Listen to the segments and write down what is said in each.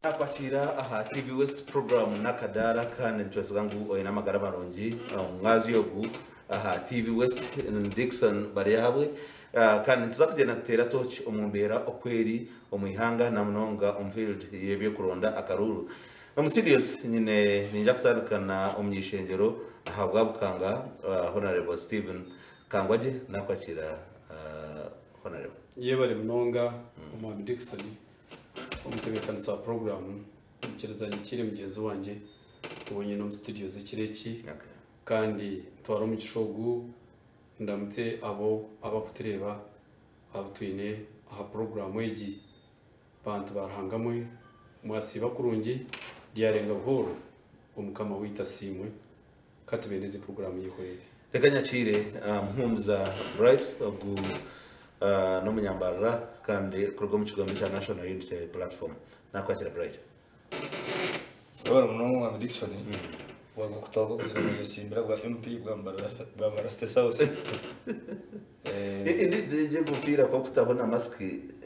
Nakwakiira aha TV West program n'akadaara kandi nitwesiga ngu oine amagara marungi omumwazyo ogu aha TV West Dickson Baryahabwe ah, kandi nituza kugyenda tuteera tooki omu mbeera oku eri omu ihanga na munonga omu field y'ebyokuronda akaruuru. Omu studios nyine ninja kutandika na omuny'eishengyero aha bwa Bukanga ah, Honourable Stephen Kangwagye nakwakiira ah, Honourable. Yebare munonga Omwami Dickson. Omutebeekanisa wa puroguraamu nyikiriza nyikiire mugyenzi wangye ou nyine omu situdiyo z'ekiro eki kandi ntware omugisha ogu ndamutse abo abarikutureeba abu twine aha puroguraamu egi. Bantu ba Ruhanga mwe, mwasiiba kurungi, ryarenga buhooro, Omukama waitu asiimwe. Ka tubendeze puroguraamu y'eihurire. Reka nyakiire Muhumuza Bright ogu n'omunyambarara kandi kuruga omu kigombe kya National Unity Platform. Nakwakira Bright. Webare munonga Mwami Dickson waba kutaho kugira ngu oyesimbire bwa MP bwa Mbarara City South. Indeed enkofiira kwakutaho na mask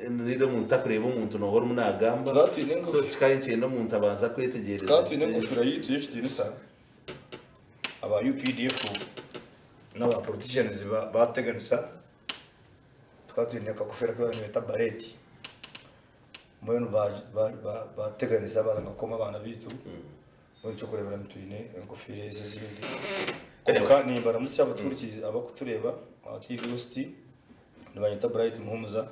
niriira omuntu takureeba omuntu nooha orimu nagamba Tukaba twine so kikaba nikyenda omuntu abanze akwetegyereza. Tukaba twine enkofiira yaitu y'ekitiinisa aba UPDF n'aba politicians batuteganisa tukaba twine akakofiira aku nibeeta bareeti mbwenu batuteganisa baaza kukoma abaana baitu mbwenu ekyokureebera nitwine enkofiira ezi ezindi kwonka nimbaramutsya abatuhurikiize abarikutureeba aha TV West nibanyeta Bright Muhumuza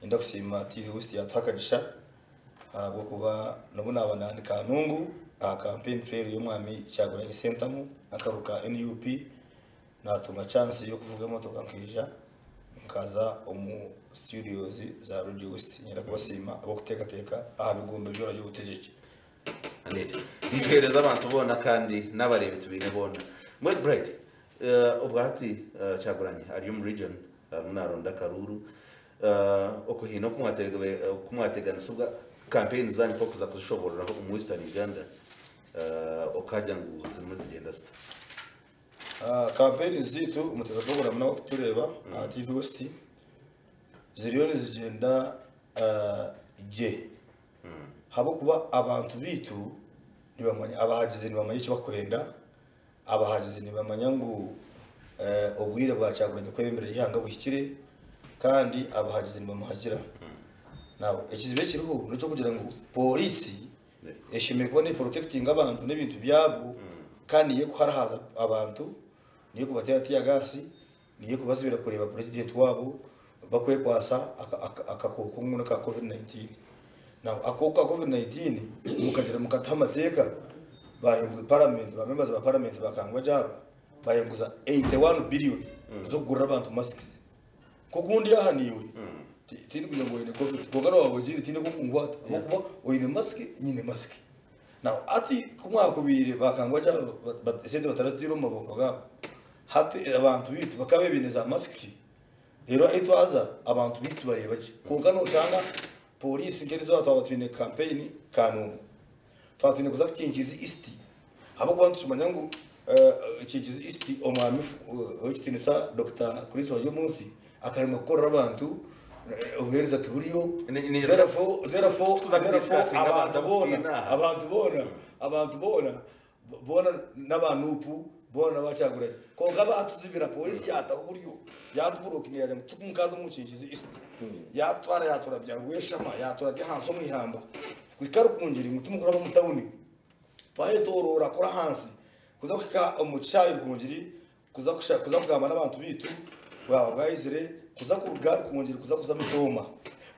Niinyenda kusiima TV West yaatuha akagisha ahabw'okuba n'obu naaba nandi Kanungu aha campaign trail y'omwami Kyagulanyi Ssentamu n'akaruuru ka nup, naatunga chance y'okuvuga emotoka nkaija nkaza omu studios za Radio West. Niinyenda kubasiima ahabw'okuteekateeka aha bigombe byona by'obutegyeki. Nituheereza abantu boona kandi n'abareebi tubaine boona. Mbwenu Bright, obwa hati Kyagulanyi ari omu region arimu naronda akaruuru. Okwo haine oku mwateganisibwa campaign zanyu nk'okuza kuzishoboororaho omu Western Uganda okagira ngu zirimu nizigyenda zita? Campaign zaitu omuteeza puroguraamu n'abarikutureeba aha TV West ziriyo nizigyenda gye ahabw'okuba abantu baitu nibamanya abahagizi nibamanya eki barikwenda. Abahagizi nibamanya ngu obwire bwa Kyagulanyi kwebembera eihanga buhikire kandi abahagizi nibamuhagira. Now ekizibu ekiriho n'ekyokugira ngu pooriisi eshemereire kuba neprotectinga abantu n'ebintu byabo kandi niyo ekuharahaza abantu, niyo ekubateera tiyagaasi, niyo ekubazibira kureeba purezidenti waabo bakwekwasa akakooko nka covid 19. Now akakooko ka covid 19 mukagira mukataho amateeka bahinguza parliament ba members ba parliament bakangwa gye aba bahinguza 81 billion z'okugurira abantu masks. Nk'oku ndi aha naiwe tindikugira ngu oine covid kwonka waaba ogiine tihaine oku okunkwata ahabw'okuba oine mask nyine mask. Now hati ku mwakubaire bakangwa gye aba esente bataraziteire omu mabondo gaabo hati abantu baitu bakaba baine za masiki Reero ahi twaza abantu baitu bareeba gye. Kwonka noshanga pooriisi nk'erizooba twaba twine kampeyini Kanungu, twaba twine kuza Kinkizi East ahabw'okuba nitukimanya ngu Kinkizi East omwami ow'ekitiinisa Dokita Chris Baryomunsi akaremwa kukorera abantu, obuheereza tiburiyo, therefore therefore therefore abantu boona abantu boona abantu boona Boona n'aba Nup, boona n'aba Kyagulanyi. Kwonka baatuzibira, pooriisi yaataho oburyo, yaatuburokinga yaagira ngu titukumukaaza omu Kinkizi East. Yaatutwara yaaturabya Rweshama, yaaturabya ahansi omu ihamba kuhika Rukungiri ngu timukuraba omu tawuni. Twayetooroora kuri ahansi kuza kuhika omu kishaayi Rukungiri kuza kusha kuza kugamba n'abantu baitu bwaba bwaizire kuza kuruga Rukungiri kuza kuza Mitooma.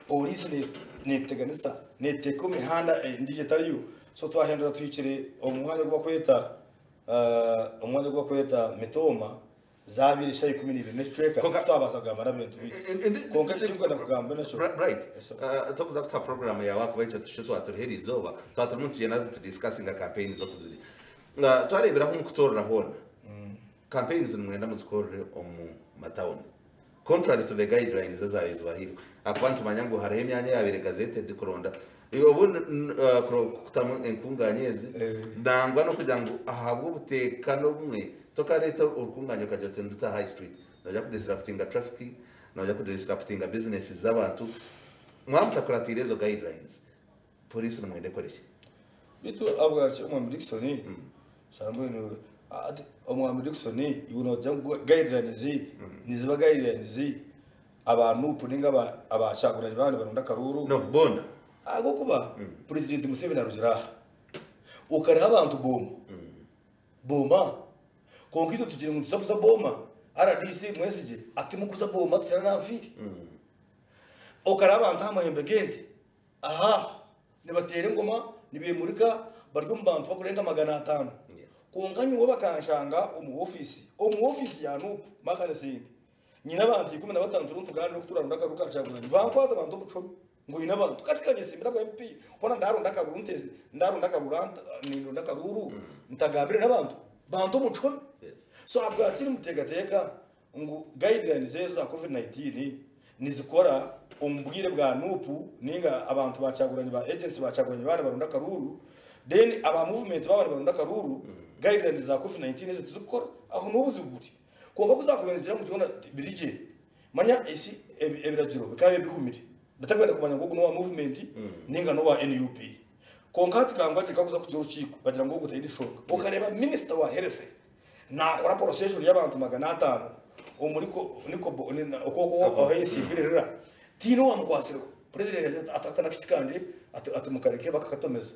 Pooriisi ne netuteganisa netuteeka omu mihanda endiijo etariyo so twahendera tuhikire omu mwanya ogu bakweta omu mwanya ogu bakweta Mitooma zabaire eshaaha 12 n'ekicweka Kwonka- titwabaasa kugamba n'abantu baitu. Kwonka ekinkwenda kugamba nakyo Bright, Yes, sir. tokuza kutuha program yawe ahakuba ekyo tikyo twaturiho erizooba twaba turimu nitugyenda nitudiscussinga campaigns oku ziri. Twareeberaho omu kutoorera hoona, campaigns nimwenda muzikorere omu matawuni. Contrary to the guidelines ezaabaire zibahairwe. Ahakuba nitumanya ngu hariho emyanya eyaabaire gazetted kuronda obundi kutamu enkunganya ezi nangwa n'okugira ngu ahabw'obuteeka n'obumwe tokareeta orukunganya okagira oti nduta High Street. Noija kudisruptinga traffic, noija kudisruptinga business z'abantu. Mwaba mutakuratiire ezo guidelines, Poliisi nimwenda ekore ki? Beitu ahabwaki Omwami Dickson shana mbwenu Omwami Dickson iwe nogira ngu guidelines niziba guidelines aba Nup ninga aba Kyagulanyi baaba nibaronda akaruuru? No, boona. Ahabw'okuba Purezidenti Museveni arugire aha okariha abantu booma booma kwonka itwe tugire ngu nituza kuza booma RDC Mwesigye ati mukuza booma tushana nanfiire okariha abantu aha mahembe g'ente Aha nibateera engoma, nibeemurika bari omu bantu barikurenga 500. Kwonka nyowe bakanshanga omu ofiisi, omu ofiisi ya Nup, Mark Singh, nyine abantu 15 turiho nitugaaniira oku turaronde akaruru ka Kyagulanyi. Bankwata banta omu kihome ngu oine abantu. Kati ka nyesimbire aha bwa MP, hoona ndaronda akaruru ntezi, ndaronda akaruru nindonda akaruru ntagambire n'abantu, banta omu kihome. So ahabwaki nimuteekateeka ngu guidelines ezo za covid 19 nizikora omu bwire bwa Nup ninga abantu ba Kyagulanyi ba agents ba Kyagulanyi baaba nibaronda akaruuru then aba movement baaba nibaronda akaruuru guidelines za covid 19 ezo tizikukora aho niho obuzibu buri kwonka ku zakubaire nizigira ngu kyona biri gye manya esi ebiragiro bikaba bihumire batakwenda kumanya ngu ogu n'owa movement ninga n'owa NUP kwonka hati kangwagye kakuza kugira orukiiko bagira ngu ogu taine nshonga okareeba minister wa health Naakora poroseshoni y'abantu 500 omuri okwo ahu ensimbi erira, tihaine owaamukwatsireho. Purezidenti ati aka n'akiti kangye ati mukareke bakakatomeza.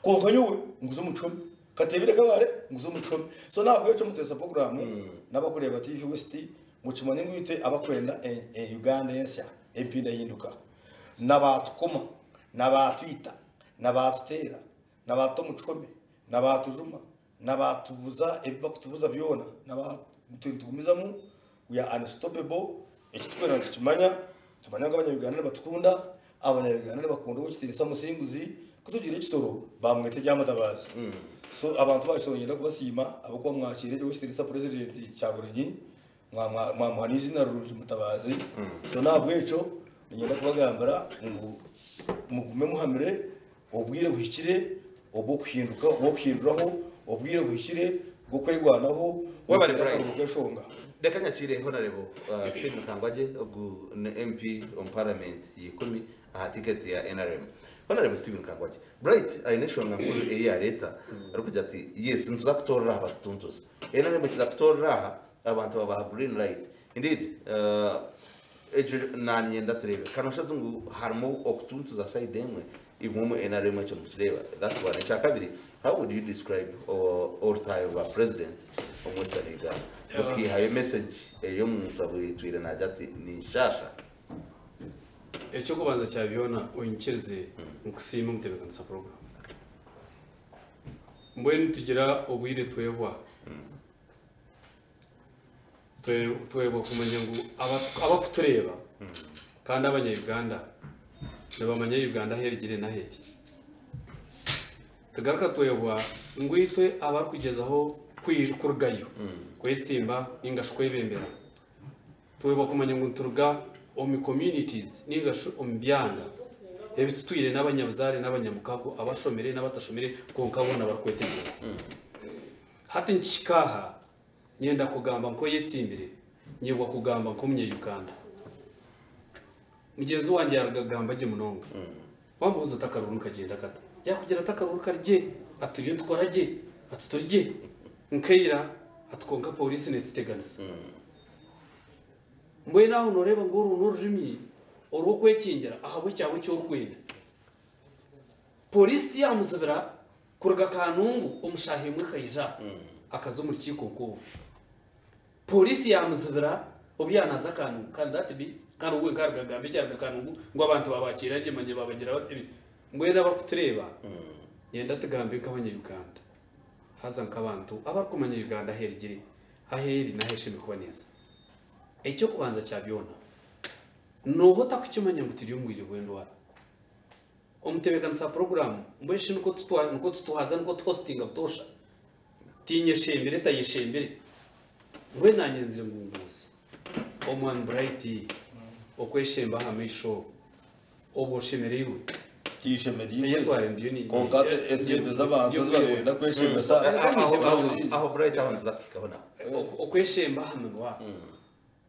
Kwonka nyowe nguze omu kihome, kateebire Kabale nguze omu kihome. So n'ahabw'ekyo Muteesa Puroguraamu n'abarikureeba TV West mukimanye ngu itwe abarikwenda Uganda ensya, empindahinduka, na baatukoma, na baatwita, na baatuteera, na baatuta omu kihome, na baatujuma, Na baatubuza ebi bakutubuza byona, na ba itwe nitugumizamu, we are unstoppable, eki turikwenda nitukimanya, nitumanya ngu abanya-Uganda nibatukunda, abanya-Uganda nibakunda ow'ekitiinisa Musinguzi, ku tugiire ekisoro baamweta eby'amatabaazi. So abantu ba Kisoro niinyenda kubasiima ahabw'okuba mwakiire gye ow'ekitiinisa Purezidenti Kyagulanyi, mwamuha n'eiziina rirungi Mutabaazi. So n'ahabw'ekyo niinyenda kubagambira ngu mugume muhamire, Obwire buhikire obw'okuhinduka, obw'okuhinduraho, obwire buhikire bw'okwerwanaho, Webale oteere Bright. akarugu k'enshonga. Reka nyakiire Honorable Stephen Kangwagye ogu ni MP omu parliament ya ikumi aha ticket ya NRM. Honorable Stephen Kangwagye, Bright aine enshonga nkuru ei yareeta arikugira ati yes nituza kutoorera aha batutuntuza. NRM ekiza kutoorera aha abantu babaha green light. Indeed Ekyo nanyenda tureebe. Ka noshusha ngu harimu okutuntuza side emwe imwe omu NRM ekyo nimukireeba? That's one. Ekyakabiri, how would you describe orutaayo rwa president omu Western Uganda? Rukaihayo message ei omuntu abwitwire naagira ati ninshaasha. Eky'okubanza kya byona oinyikirize nkusiime omutebeekanisa puroguraamu. Mbwenu nitugira obwire twebwa. Twebwa kumanya ngu abakutureeba kandi abanya-Uganda nibamanya Uganda ahu erugire n'ahu eri. Tugaruka twebwa ngu itwe abarikugyezaho kurugayo kwetsimba ninga shi kwebembera, twebwa kumanya ngu nituruga omu communities ninga shi omu byanga ebi tutwire n'abanyabuzaare n'abanyamukago abashomire n'abatashomire kwonka boona barikwetegyereza. Hati nikihika aha Nyenda kugamba nk'oyetsimbire, nyebwa kugamba nk'omunya-Uganda. Mugyenzi wangye yaaruga kugamba gye munonga. Waamubuuza oti akaruuru nikagyenda kata? Yaakugira ati akaruuru kari gye, ati turiyo nitukora gye, ati turi gye. Nkaira ati kwonka pooriisi neetuteganisa. Mbwenu aho nooreeba ngu oru n'orurimi orw'okwekingira ahabw'ekyawe eki orikwenda. Pooriisi tiyaamuzibira Kuruga Kanungu omu shaaha emwe ekaija akaza omu rukiiko nk'oru. Pooriisi yaamuzibira obu yaanaaza Kanungu kandi that be kandi we wenka aruga agamba eki aruga Kanungu ngu abantu baabakiira gye manya baabagira bata ebi. Mbwenu abarikutureeba nyenda tugambe nk'abanya-Uganda haza nk'abantu abarikumanya Uganda ahu erugire, ahu eri n'ahu eshemereire kuba neeza. Eky'okubanza kya byona, nooha otakukimanya ngu turi omu bwire bw'endwara? Omutebeekanisa wa puroguraamu, Mbwenu shi nikwo tutwa nikwo tutwaza nikwo tuhositinga butoosha? Tiinyeshembire tayeshembire. Mbwenu naanye nzire ngu mbuuze. Omwami Bright, okweshemba aha maisho obwo oshemereirwe? Tinshemereirwe. Eyetware ndiyo ni Kwonka esente z'abantu ezi barikuhenda kweshembesa Aho Bright aho niza kuhikaho naho. Okweshemba aha minwa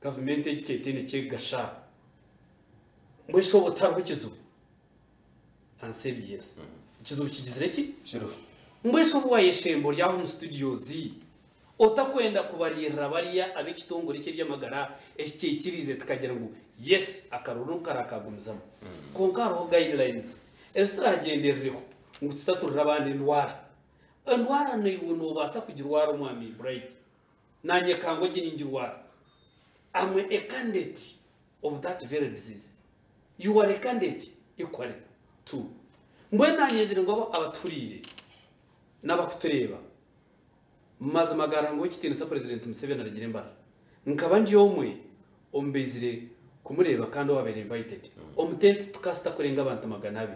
gavumenti egi ketaine ekyegasha mbwenu shi obwo tihariho ekizibu? Answer eri yes. Ekizibu kigizire ki? Kiriho. Mbwenu shi obu wayeshemba ori aho omu studios otakwenda kubariirira bariya ab'ekitongore ky'eby'amagara eki kyaikiriize tukagira ngu yes akaruru karakagumizamu kwonka hariho guidelines ezi turagyenderereho ngu tutaturira abandi endwara. Endwara naiwe nobaasa kugirwara omwami Bright nanye kangwe egi ningirwara am a candidate of that very disease you are a candidate equally to mbwenu nanyenzire ngu abo abatuhuriire n'abakutureeba Mazima ga Ruhanga ow'ekitiinisa Purezidenti Museveni aragira embara. Nkaba ndi omwe omu baizire kumureeba kandi owabaire invited. Omu tenti tukaasita kurenga abantu 200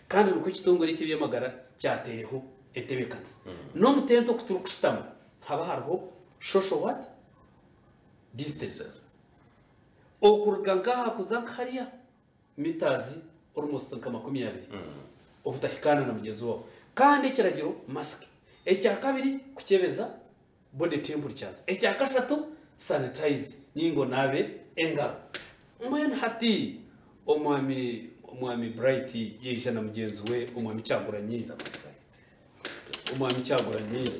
kandi nikwo ekitongore eky'eby'amagara kyateireho entebeekanisa. N'omu tenti oku turikushutama haba hariho social what? Distance. Okuruga nk'aha kuza nka hariya meters almost nka 20 obutahikaana na mugyenzi waawe kandi ekiragiro mask ekyakabiri kukyebeza body temperatures ekyakashatu sanitize ninga onaabe engaro mbwenu hati omwami omwami Bright yaija na mugyenzi we omwami Kyagulanyi Omwami Kyagulanyi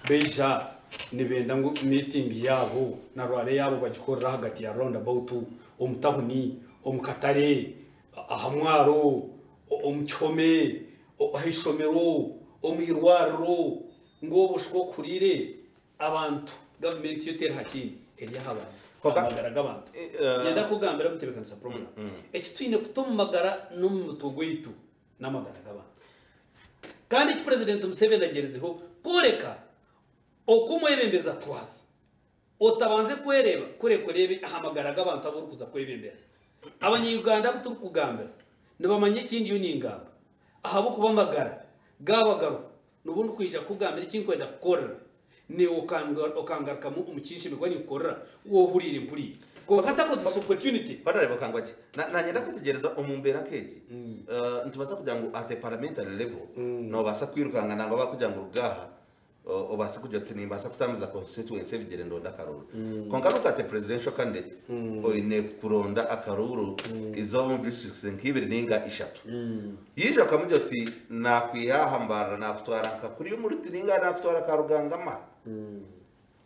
baija nibenda ngu meeting yaabo na rwari yaabo bagikorere ahagati ya round about, omu tawuni, omu katare, aha mwaro, omu kihome, aha ishomero, omu irwariro ngu obwo shi okuhuriire abantu gavumenti yo teri aha kindi eri aha bantu, aha magara g'abantu. Niinyenda kukugambira mutebeekanisa program eki twine kuta omu magara n'omu mutwe gwaitu n'amagara g'abantu. Kandi eki Purezidenti Museveni agyerizeho kworeka oku omwebembezi atwaza, otabanze kwereeba kureka oreebe aha magara g'abantu abu orikuza kwebembera. Abanya-Uganda abu turikugambira nibamanya eki ndiyo ningamba ahabw'okuba amagara gaaba gariho N'obu ndikwija kukugambira eki ndikwenda kukukorera, naiwe okangarukamu omu kinshemererwa ninkukorera, wohuriire mpuriire. Kwonka takozesa opportunity. Honourable Kangwagye, nanyenda kwetegyereza omu mbeera nk'egi, nitubaasa kugira ngu at a parliamentary level, nobaasa kwirukanga nangwa bakugira ngu ruga aha, obaase kugira oti nimbaasa kutambuza constituency ebigyere ndonde akaruuru. Kwonka look at a presidential candidate, oine kuronda akaruuru izooba omu districts nk'ibiri ninga ishatu. Yaija okamugira oti, Naakwiha aha Mbarara naakutwara nka kuriya omu Ruti nainga naakutwara ka Rugangama.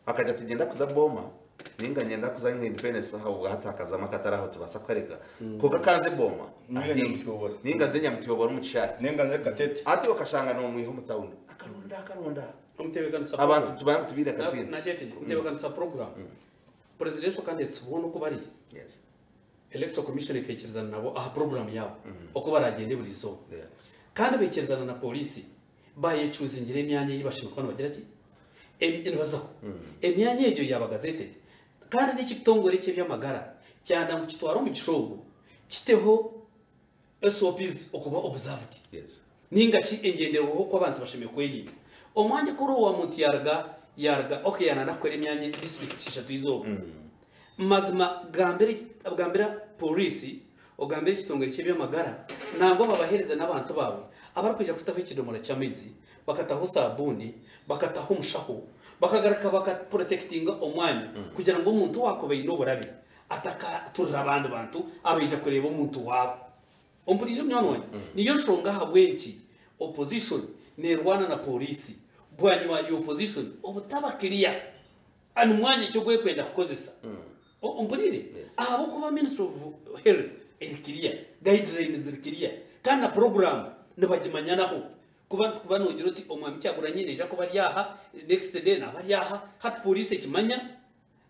Akagira ati, Niinyenda kuza Booma nainga niinyenda kuza nka Independence Park aho hati hakazamu akatare aho tubaasa kukareka. Kwonka ka nze Booma Nainga Nyamutiyobora. Nainga nze Nyamutiyobora omu kishaayi. Nainga nze Katete. Hati okashanga noomwiha omu tawuni. Akaronda akaronda. Omutebeekanisa Abantu tubambe ngu tibaine akasente. Nakyetegyereza. Omutebeekanisa program. Presidential candidates boona oku bari. Yes. Electoral Commission ekaikirizana nabo aha puroguraamu yaabo oku baraagyende buri izooba. Kandi baikirizana na pooriisi baayecuuzingira emyanya ei bashemereire kuba nibagira ki? Nibazaho. Emyanya egyo yaaba gazetted. Kandi n'ekitongore ky'eby'amagara kyanda ngu kitware omugisha ogwo kiteho SOPs okuba observed. Ninga shi engyenderwaho oku abantu bashemereire kwerinda. Omwanya kuri owa muntu yaruga yaruga okay yananda kukora emyanya districts ishatu eizooba. Mazima gambira gambira police ogambire ekitongore ky'eby'amagara nangwa babahereze n'abantu baawe abarikwija kutaho ekidomora ky'amaizi, bakataho sabuuni, bakataho omushaho, bakagaruka baka protectinga omwanya kugira ngu omuntu owaakuba aine oburabe atakaturira abandi bantu abaija kureeba omuntu waabo. Ompuriire munywani wangye? Niyo nshonga ahabw'enki opposition neerwana na pooriisi bwanyima ya opposition obutaba clear ani mwanya ki ogu erikwenda kukozesa. Ompuriire? Ahabw'okuba Ministry of Health eri clear, guidelines ziri clear kandi na program nibagimanyanaho. Kuba kuba noogira oti Omwami Kyagulanyi naija kuba ari aha, next day naaba ari aha, hati pooriisi ekimanya,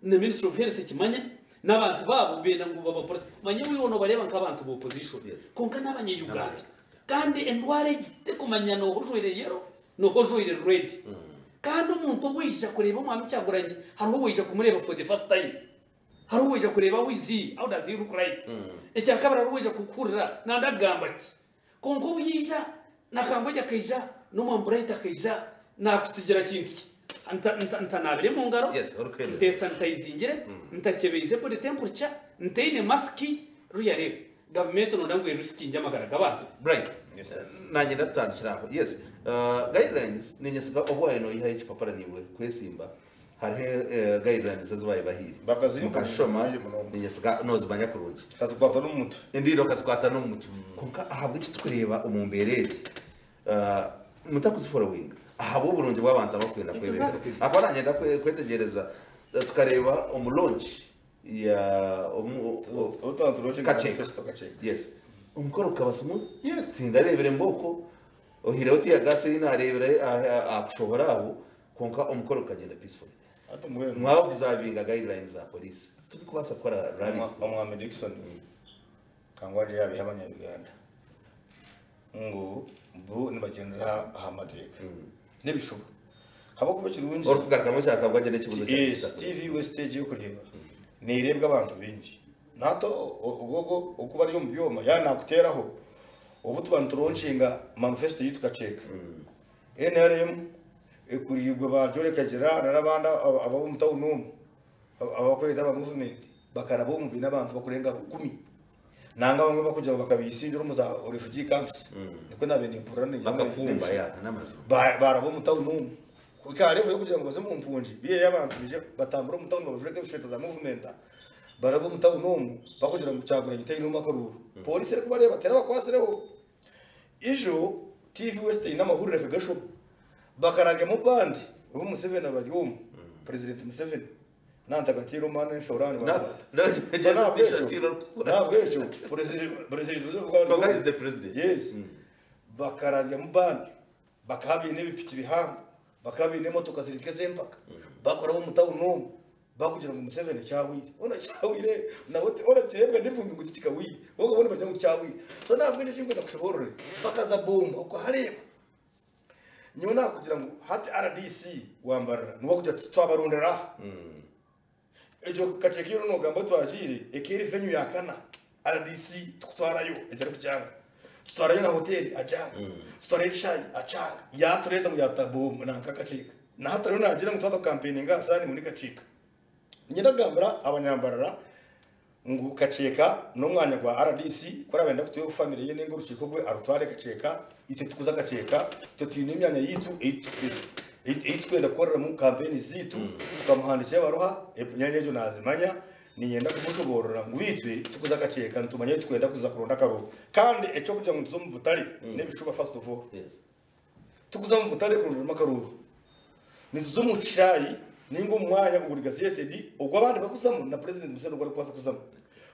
Na ministry of health ekimanya n'abantu baabo benda ngu baba manya iwe nobareeba nk'abantu ba opposition kwonka n'abanya Uganda kandi endwara egi tekumanya noha ojwaire yellow noha ojwaire red kandi omuntu owaija kureeba omwami Kyagulanyi hariho owaija kumureeba for the first time hariho owaija kureeba how is he how does he look like ekyakabiri hariho owaija kukuhurira nanda kugamba ki Kwonka obu yaija, na Kangwagye akaija, n'omwami Bright akaija, naakutsigira kintu ki? Ntanaabire mu ngaro, Yes, orikwemera. ntesanitayizingire, ntakyebeize body temperature, ntaine masiki, ruya reeba. Gavumenti noona ngu erisikinge amagara g'abantu. Bright, nanye ndatandikira aho. Yes, guidelines ninyesiga obu wabaire noihayo ekipapura naiwe kwesimba, hariho guidelines ezi babaire bahaire. Bakazimpa Mukazishoma, nyingi munonga. ninyesiga nozimanya kurungi. Nkazikwata n'omu mutwe. Endiijo okazikwata n'omu mutwe. Kwonka ahabw'eki turikureeba omu mbeera egi, mutakuziforowinga ahabw'oburungi bw'abantu abarikwenda kwebembera. Ahakuba naanye nda kwetegyereza tukareeba omu launch ya omu Obu tulaunchinga Kakyeka. manifesto Kakyeka. Yes. Omukoro gukaba smooth. Yes. Tindareebire mbooko. Ohireho tear gas ei naareebire aha kushohora aho, kwonka omukoro gukagyenda peacefully. Hati mbwenu. Mwaba observinga guidelines za police, tibikubaasa kukora rallies. Omwami Dickson Kangwagye yaabiha abanya-Uganda ngu bo nibagyendera aha mateeka n'ebishuba ahabw'okuba ekirungi Orikugarukamu ekya Kangwagye n'ekibuuzo kya Yes, Minisita. TV West egi y'okureeba neereebwa abantu baingi. Nahati ogwo okuba ari omu byoma yaaba naakuteeraho obu tuba nituronkinga manifesto yaitu Kakyeka. NRM ekuriirwe ba Jolly Kagira n'abandi ab'omu tawuni omu abakweta aba movement bakaraba omu baine abantu bakurenga rukumi. Nangwa abamwe bakugira ngu bakabiisingira omu za refugee camps nikwo naabaire nimpurira ningira ngu Bakakumba n'ebishuba. ya n'amazima. Baaraba omu tawuni omu. Kuhika aha level y'okugira ngu baze omu mpungi biiheyo abantu baije batambure omu tawuni babajweke ebishweta za movement barabe omu tawuni omu bakugira ngu Kyagulanyi tainemu akaruuru. Pooriisi erikubareeba terabakwasireho. Ijo TV West eine amahurire akagashoma bakarabyamu bandi obu Museveni abari omu, President Museveni. Nantagatiire omwana enshorani barakwata. So nahabwekyo nahabwekyo president president Konka is the president. Yes. Bakarabyamu bandi bakaba baine ebipiki bihango bakaba baine emotoka ziri nk'ez'empaka bakuraba omu tawuni omu bakugira ngu Museveni kyahwire. Hoona kyahwire nawe hoona kireebwa n'empumi ngu tikikahwire kwonka bo nibagira ngu kyahwire. So nahabwekyo ekinkwenda kushoboorora bakaza booma okahareeba. Nyowe nakugira ngu hati RDC wa Mbarara niwe arikugira ati twabarondera aha. Egyo kakyeka ei oriyo nogamba twagiire eka eri venue ya kana RDC tukutwarayo egyo arikugyanga. Tutwarayo na hoteri agyanga. Tutwarayo ekishaayi akyanga. Yatureeta ngu yatuta boom nanka kakyeka. Na hati ariyo nagira ngu twaza kukampeyininga aha saani ngu ni kakyeka. Niinyenda kugambira abanyambarara ngu Kakyeka n'omwanya gwa rdc ku araabe nayenda kutuha famire ye ninga orukiiko rwe arutware Kakyeka, itwe titukuza Kakyeka, itwe twine emyanya yaitu ei turikwenda kukoreramu kampeyini zaitu, tukamuhandiikira ebaruha, emyanya egyo naazimanya, niinyenda kumushoboorora ngu itwe titukuza Kakyeka nitumanya ahu turikwenda kuza kuronda akaruuru. Kandi eky'okugira ngu nituza omu butare n'ebishuba first of all. Tikuza omu butare kuronderamu akaruuru. Nituza omu kishaayi ninga omu mwanya oguri gazetted ogu abandi barikuzamu na Purezidenti Museveni ogu arikubaasa kuzamu.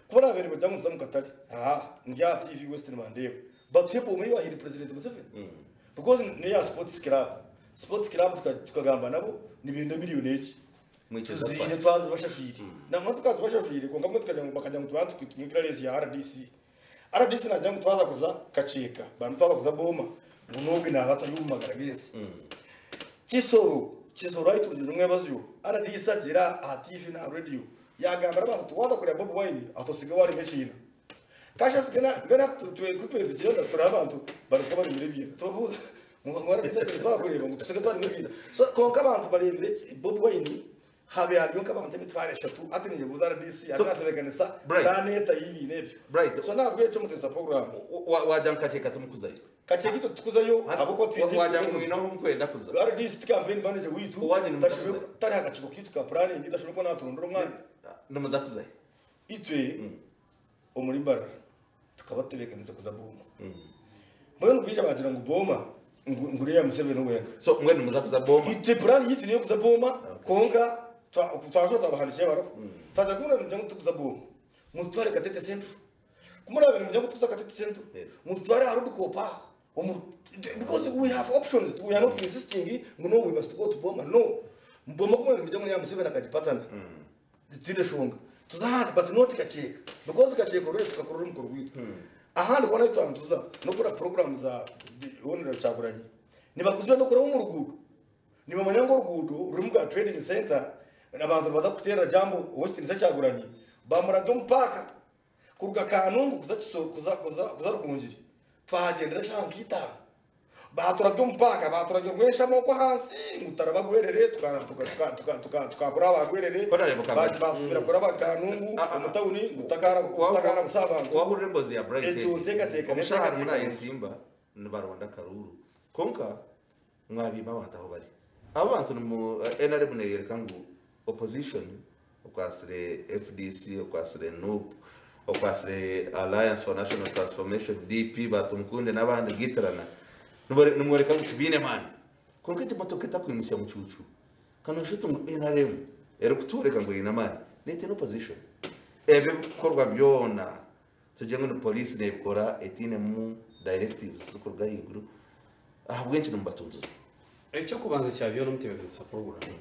Ku baraabe nibagira ngu nituza omu katare, haa ndi aha TV West nibandeeba, batuhe booma ei baahaire Purezidenti Museveni. Because n'eya Sports Club. Sports Club tukagamba nabo nibenda miriyoni egi. Mwikiriza Tuziine kukwata. twazibashashwire. Nangwa tukazibashashwire kwonka bumwe tukagira ngu bakagira ngu tubanze tumwe clearance ya RDC. Rdc nagira ngu twaza kuza Kakyeka, bambi twaza kuza Boma, ngu n'ogwe naaba atari omu magara g'ensi. Kisoro, Kisoro ahi turugire omwebazyo, rdc agiire aha TV n'aha radio yaagambira abantu ati waaza kureeba Bobi Wine ati osige waarema ekiina. Cassius mbwenu hati ku turi nitugyenda tureba abantu bari nka abaremire ebiina. Tubabuuza ngu rdc agira twaza kureeba ngu tusige twarema ebiina. So kwonka abantu bareebire Bobi Wine Habe hariyo nk'abantu emitwaro eshatu hati ninyebuuza RDC So, ariyo natebeekanisa Bright. puraani eta y'ebibiina ebyo. Bright. So nahabwekyo Mutesa program. Wagira ngu Kakyeka timukuzayo? Kakyeka itwe titukuzayo ahabw'okuba twine Wagira ngu mwine ahu mukwenda kuza? RDC ti campaign manager waitu Owanyu nimuza kuzayo? tari aha kakiiko kaitu ka planning tashobora kuba naturondera omwanya. Nimuza kuzayo? Itwe omuri Mbarara tukaba tutebeekaniise kuza Booma. Mbwenu baija baagira ngu Booma ngu ngu n'eya Museveni wenka. So mbwenu nimuza kuza Booma? Itwe puraani yaitu n'ey'okuza Booma kwonka twaza twabahandiikira ebaruha. Twagira ngu nimugira ngu titukuza Booma, mututware Katete Central. Ku muraabe nimugira ngu titukuza Katete Central, mututware aha Road Coop aho. Omu because we have options, we are not insisting ngu no we must go to Booma. No. Booma ku muraabe nimugira ngu n'eya Museveni akagipatana. Titwine shonga. Tuze ahandi but not Kakyeka because Kakyeka already tukakorera omukoro gwaitu. Ahandi hoona ahu twaba nituza n'okukora program za Hon. Kyagulanyi nibakuzibwa n'okuraba omu ruguudo. Nibamanya ngu oruguudo rurimu bwa trading centre abantu nibaza kuteerera jambo ow'ekitiinisa Kyagulanyi bamurabya omu paaka kuruga Kanungu kuza Kisoro kuza kuza kuza Rukungiri twahagyendera eshaaha nka itaano. Baturabya omu paaka, baturabya Rwenshama okwo ahansi ngu tutaraba Rwerere tukakora aba Rwerere, Honorable Kangwagye. Batusubira kuraba Kanungu omu tawuni ngu tutakarabusa abantu. Wahurira embozi ya Bright. Ekyo nteekateeka Omushaha harimu n'enteekateeka. nayesimba nibaronda akaruuru, konka mwabiima abantu aho bari. Abo bantu nimu NRM neyoreka ngu opposition okwasire FDC, okwasire NUP, okwasire Alliance for National Transformation, DP, Batumukunde n'abandi gitirana, nimworeka ngu tibiine maani. Konka egi motoka etakwimusya mucuucu, kanoshuti ngu NRM erikutworeka ngu eine amaani, neete opposition. Ebyo ebikorwa byona tugire ngu ni poliisi nebikora etiinemu directives zikuruga ahaiguru, ahabw'enki nimubatuntuza? Ekyokubanza kya byona, omutebeekanisa program,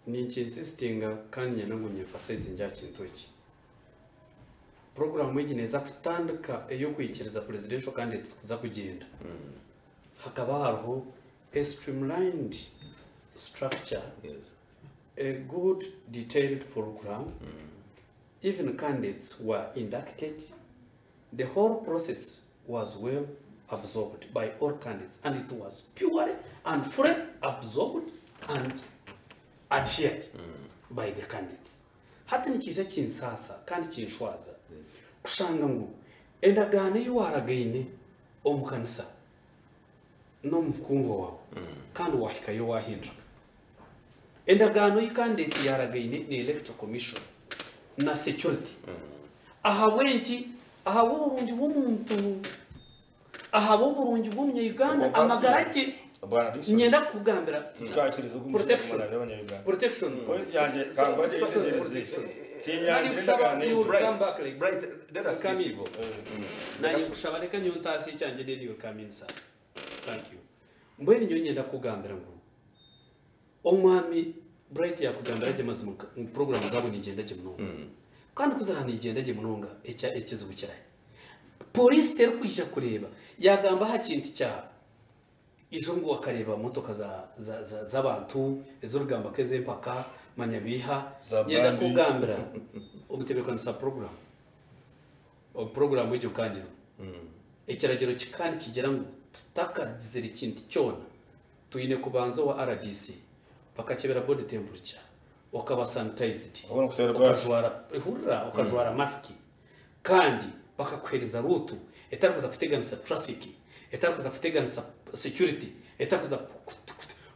ninkinsistinga kandi nyenda ngu nyemphasize aha kintu eki. Program egi neeza kutandika ey'okwikiriza presidential candidates kuza kugyenda, hakaba hariho a streamlined structure, a good detailed program. Even candidates were inducted. The whole process was well absorbed by all candidates, and it was purely and fully absorbed and adhered by the candidates. Hati nikiija kinsaasa kandi kinshwaza kushanga ngu endagaano ei waragaine omu kanisa n'omukundwa wawe, kandi wahikayo wahindura endagaano ei candidate yaragaine ni Electoral Commission na security. Ahabw'enki? Ahabw'oburungi bw'omuntu, ahabw'oburungi bw'omunya-Uganda, amagara gye. Bwana Dickson, Nyenda kukugambira tukakiriza ogu Protection. abanyarwanda. Protection. Point yanjye, Kangwagye, yitegereze, tinyangira endagaano You will egyo. come back like Bright, let us be Come in. civil. Nanye kushaba, reka nyowe ntaasi ekyange, then you will come in, sir. Thank you. Mbwenu nyowe nyenda kukugambira ngu omwami Bright yakugambira gye mazima ngu program zaabo nigenda gye munonga, kandi kuzira nigenda gye munonga, ekizibu kirahi? Polisi terikwija kureba yagamba aha kintu kya ijo ngu akareba motoka z'abantu ez'orugamba kez'empaka manyabiha. Za Nyenda Bambi. kugambira omutebeekanisa program, program egyo kangiro ekiragiro kandi kigira ngu tutakagizire ekintu kyona, twine kubanza owa RDC bakakebera body temperature, okaba sanitized, Obona kutera bara. ukajwara, ihurira, ukajwara masiki, kandi bakakuhereza route etarikuza kuteganisa traffic, etarikuza kuteganisa security, etarikuza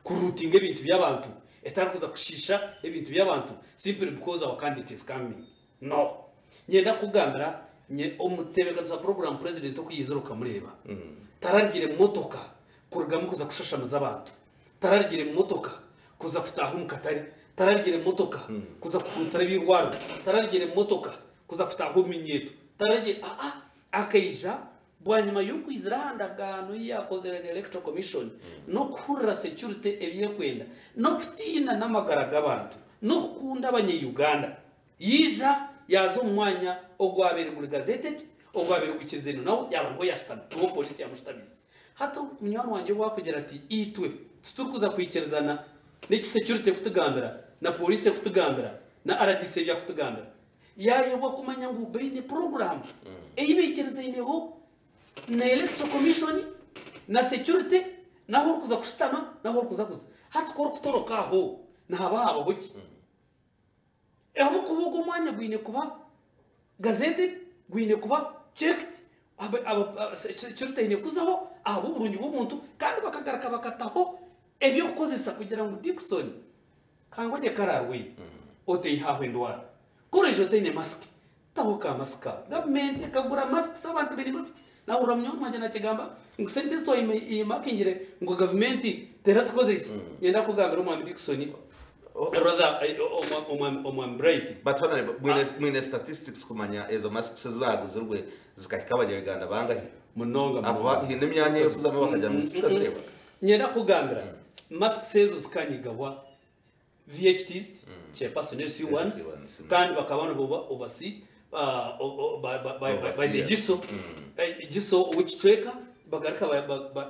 kurutinga ebintu by'abantu, etarikuza kushisha ebintu by'abantu simply because our candidate is coming. No, nyenda kugambira omutebeekanisa program, president okuyizira ukamureba, tararigire motoka kurugamu kuza kushashamiza abantu, tararigire motoka kuza kutaha omu katare, tararigire motoka kuza kuhutara ebirwaro, tararigire motoka kuza kutaha omu minyeto, tararigire akaija bwanyuma y'okwizira aha ndagaano ei yakozere na Electoral Commission n'okuhurira security ebyekwenda n'okutiina n'amagara g'abantu n'okukunda abanya-Uganda, yiija yaza omu mwanya ogwabeire guri gazetted, ogwabeire gwikirize, nawe yaba niho yashutami, niho polisi yamushutamize. Hati munywani wangye wakugira ati itwe titurikuza kwikirizana n'eki security kutugambira na polisi kutugambira na RDC ebyakutugambira, yayebwa kumanya ngu baine program ei baikirizaineho na Electoral Commission na security, naho orikuza kushutama, naho orikuza kuza. Hati korikutoroka aho, nihaba habaho ki? Ahabwokuba ogwo omwanya gwine kuba gazetted, gwine kuba checked, security eine kuzaho ahabw'oburungi bw'omuntu, kandi bakagaruka bakataho ebyokukozesa kugira ngu Dickson Kangwagye kararwaire oteihaho endwara. Korejo otaine masiki, taho ka masiki aho. Gavumenti ekagura masks, abantu baine masks. Nahurira munywani wangye nakigamba ngu sente ezi twayimakingire ngu gavumenti terazikozesa. Nyenda kugambira omwami Dickson, rather omwami Bright. But honorable, mwine statistics kumanya ezo masks zaguzirwe zikahika abanyarwanda bangahi? Munonga. Abo hine emyanya yokuzamo bakajya mu tukazireba. Nyenda kugambira, masks ezo zikanyigabwa VHTs, chairperson LC ones, LC ones. kandi bakaba nibo oversee by the Overseer. GISO. GISO ow'ekicweka, bagaruka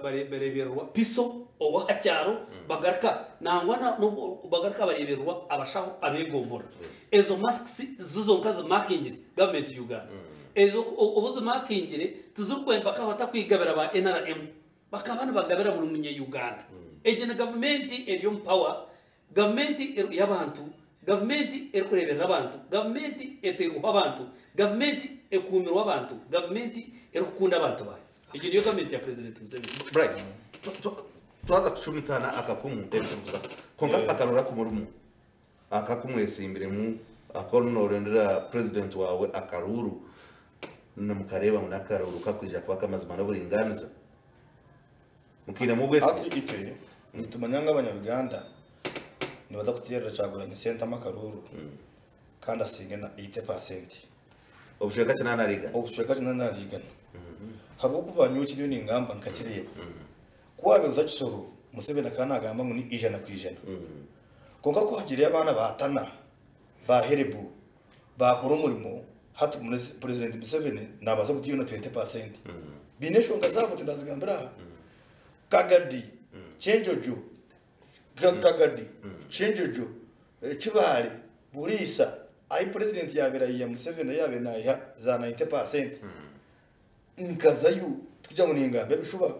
barebererwa PISO owahakyaro, bagaruka nangwa bagaruka barebererwa abashaho abegombora. Ezo masks zo zonka zimakingire gavumenti Uganda, ezo obu zimakingire tizirikwempaka batakwigabira ba NRM. Bakaba nibagabira buri munya-Uganda. Egi ni gavumenti eri omu power, gavumenti y'abantu, gavumenti erikureeberera abantu, gavumenti eteirweho abantu, gavumenti ekuumirwe abantu, gavumenti erikukunda abantu baayo. Egi niyo gavumenti ya Purezidenti Museveni. Bright, twaza kucumitana akakumu ebiturukuza konka akarora kumurimu akakumwesimbiremu akonorendera president wawe akaruru nimukareba ngu n'akaruru kakwija kuba akamazima n'oburinganiza mukiinemu obwesigye. Hati itwe nitumanya ngu abanya-Uganda nibaza kuteerera Kyagulanyi Ssentamu akaruru kandi asinge na 80%. Obucweka kinaana ahari igana. Obucweka kinaana ahari igana. Habw'okuba nyowe eki ndiyo ningamba nkakireeba. Ku waabaire oza Kisoro, Museveni akaba naagamba ngu ni 100%. Kwonka ku hagiireyo abaana ba Tana, ba Herebu, baakora omurimo, hati Purezidenti Museveni naabaasa kutiiyo na 20%. Baine enshonga zaabo tindazigambira aha. Kagadi, Kyenjojo, Kagadi, Kyenjojo, Kibaale, Buriisa, ahi Purezidenti yaabaire ayiha Museveni ahi yaabaire naayiha za 90%. Nkazayo tikugira ngu ningamba ebishuba,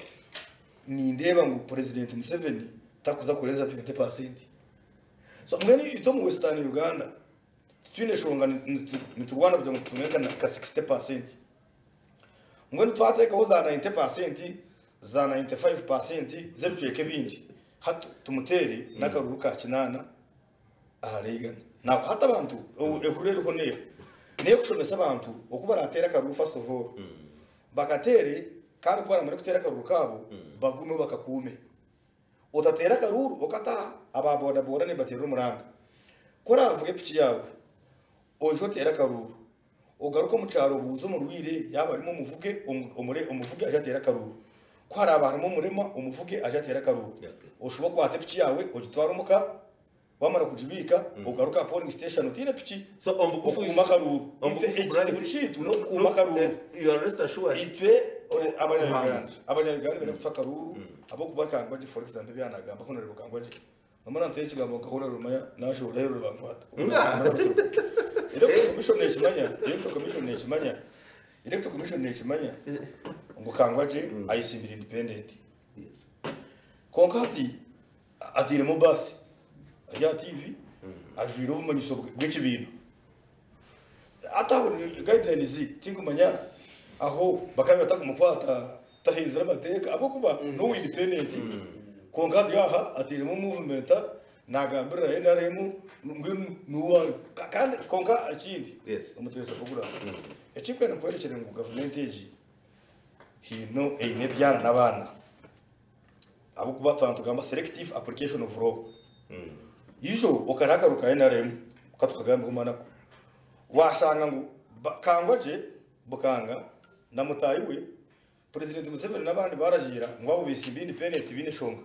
nindeeba ngu Purezidenti Museveni takuza kurenza 20%. So mbwenu itwe omu Western Uganda titwine shonga niturwana kugira ngu tutunge nka 60%. Mbwenu twateekaho za 90%, za 95% z'ebicweka ebindi, hati tumuteere n'akaruru ka kinaana ahari igana. Now hati abantu ehururu eriho neeha? N'ey'okushomesa abantu oku barateere akaruru first of all. Bakateere kandi ku baramara kuteera akaruru kaabo bagumeho bakakuume. Otateera akaruru okataha aba boda boda nibateerera omuranga. Ku oraavuge piki yaawe oije oteere akaruru ogaruke omu kyaro obuuze omurwaire yaaba arimu omuvuge omuvuge aje ateere akaruru. Ku haraaba harimu omurema omuvuge aje ateere akaruru. Oshube okwate piki yaawe ogitware omuka wamara kugibiika ogaruke aha polling station otaine piki So omubugufu okuuma akaruru. Omubugufu Itwe ekizibu Bright, kyaitu n'okukuuma akaruru. You are rest assured. Itwe abanya-Uganda Muhanzi. abanya-Uganda baine kutuha akaruru ahabw'okuba Kangwagye for example ebi yaanagamba Honourable Kangwagye nomara nteera ekigambo nka Honourable Maya naashohora aheeru nibankwata. Electoral Commission neekimanya, Electoral Commission neekimanya, Electoral Commission neekimanya ngu Kangwagye ayesimbire independent. Kwonka hati atairemu baasi ari aha TV ajwaire obumanyiso bw'ekibiina. Hati aho guidelines tinkumanya aho bakaba nibatakumukwata tahenzire amateeka ahabw'okuba n'owa independent. Kwonka hati aha atairemu movement nagambirira NRM mbwenu n'owaanyu. Kandi kwonka ekindi omuteesa Kugura, ekirikwenda kworekyera ngu gavumenti egi haine eine ebyana n'abaana ahabw'okuba twaba nitugamba selective application of law. Ijo okariha akaru ka NRM katukagambeho manako, washanga ngu Kangwagye Bukanga na mutaahi we Purezidenti Museveni n'abandi baragiira ngu abo beesimbe independent tibaine nshonga.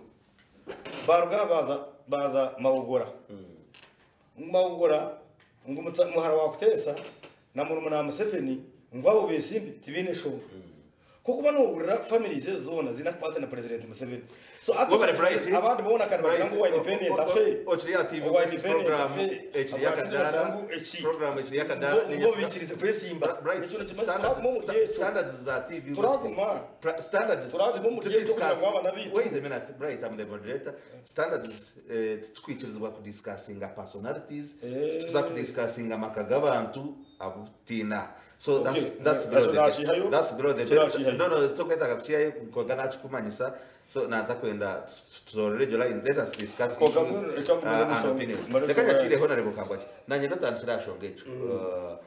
Baaruga aha baaza baaza Mahugura. Ngu Mahugura ngu muhara wa Kuteesa na murumuna wa Museveni ngu abo beesimbe tibaine nshonga. Kw'okuba noohurira families ezo zoona ziine akakwate na Purezidenti Museveni. So hati Webale Bright. abandi boona kandi bagira ngu owa independent afe. Okiri aha TV Owa West independent program afe. ekiri Abakiri bagira akadaara. ngu eki. Program ekiri akadaara. Ngo ngo biikirize kwesimba. Bright, Ekyo nikimaze turaguma omuri ekyo. Standards za TV West. Turaguma. Standards. Turaguma omuri To ekyo kugira ngu discuss. abaana baitu. Wait a minute, Bright, I'm the moderator. Standards titukwikirizibwa kudiscussinga personalities. Titukuza kudiscussinga amaka g'abantu abutiina. So that's below Ekyo the nakihayo. That's below the Ekyo belt. nakihayo. No, tokwetaaga kukihayo kwonka nakikumanyisa. So natakwenda tutorere egyo line. Let us discuss Kwonka issues, mbwenu reka ngumize and mushonga. opinions. Mare Reka shonga nyakireho na Kangwagye. Nanye ndotandikira aha shonga ekyo.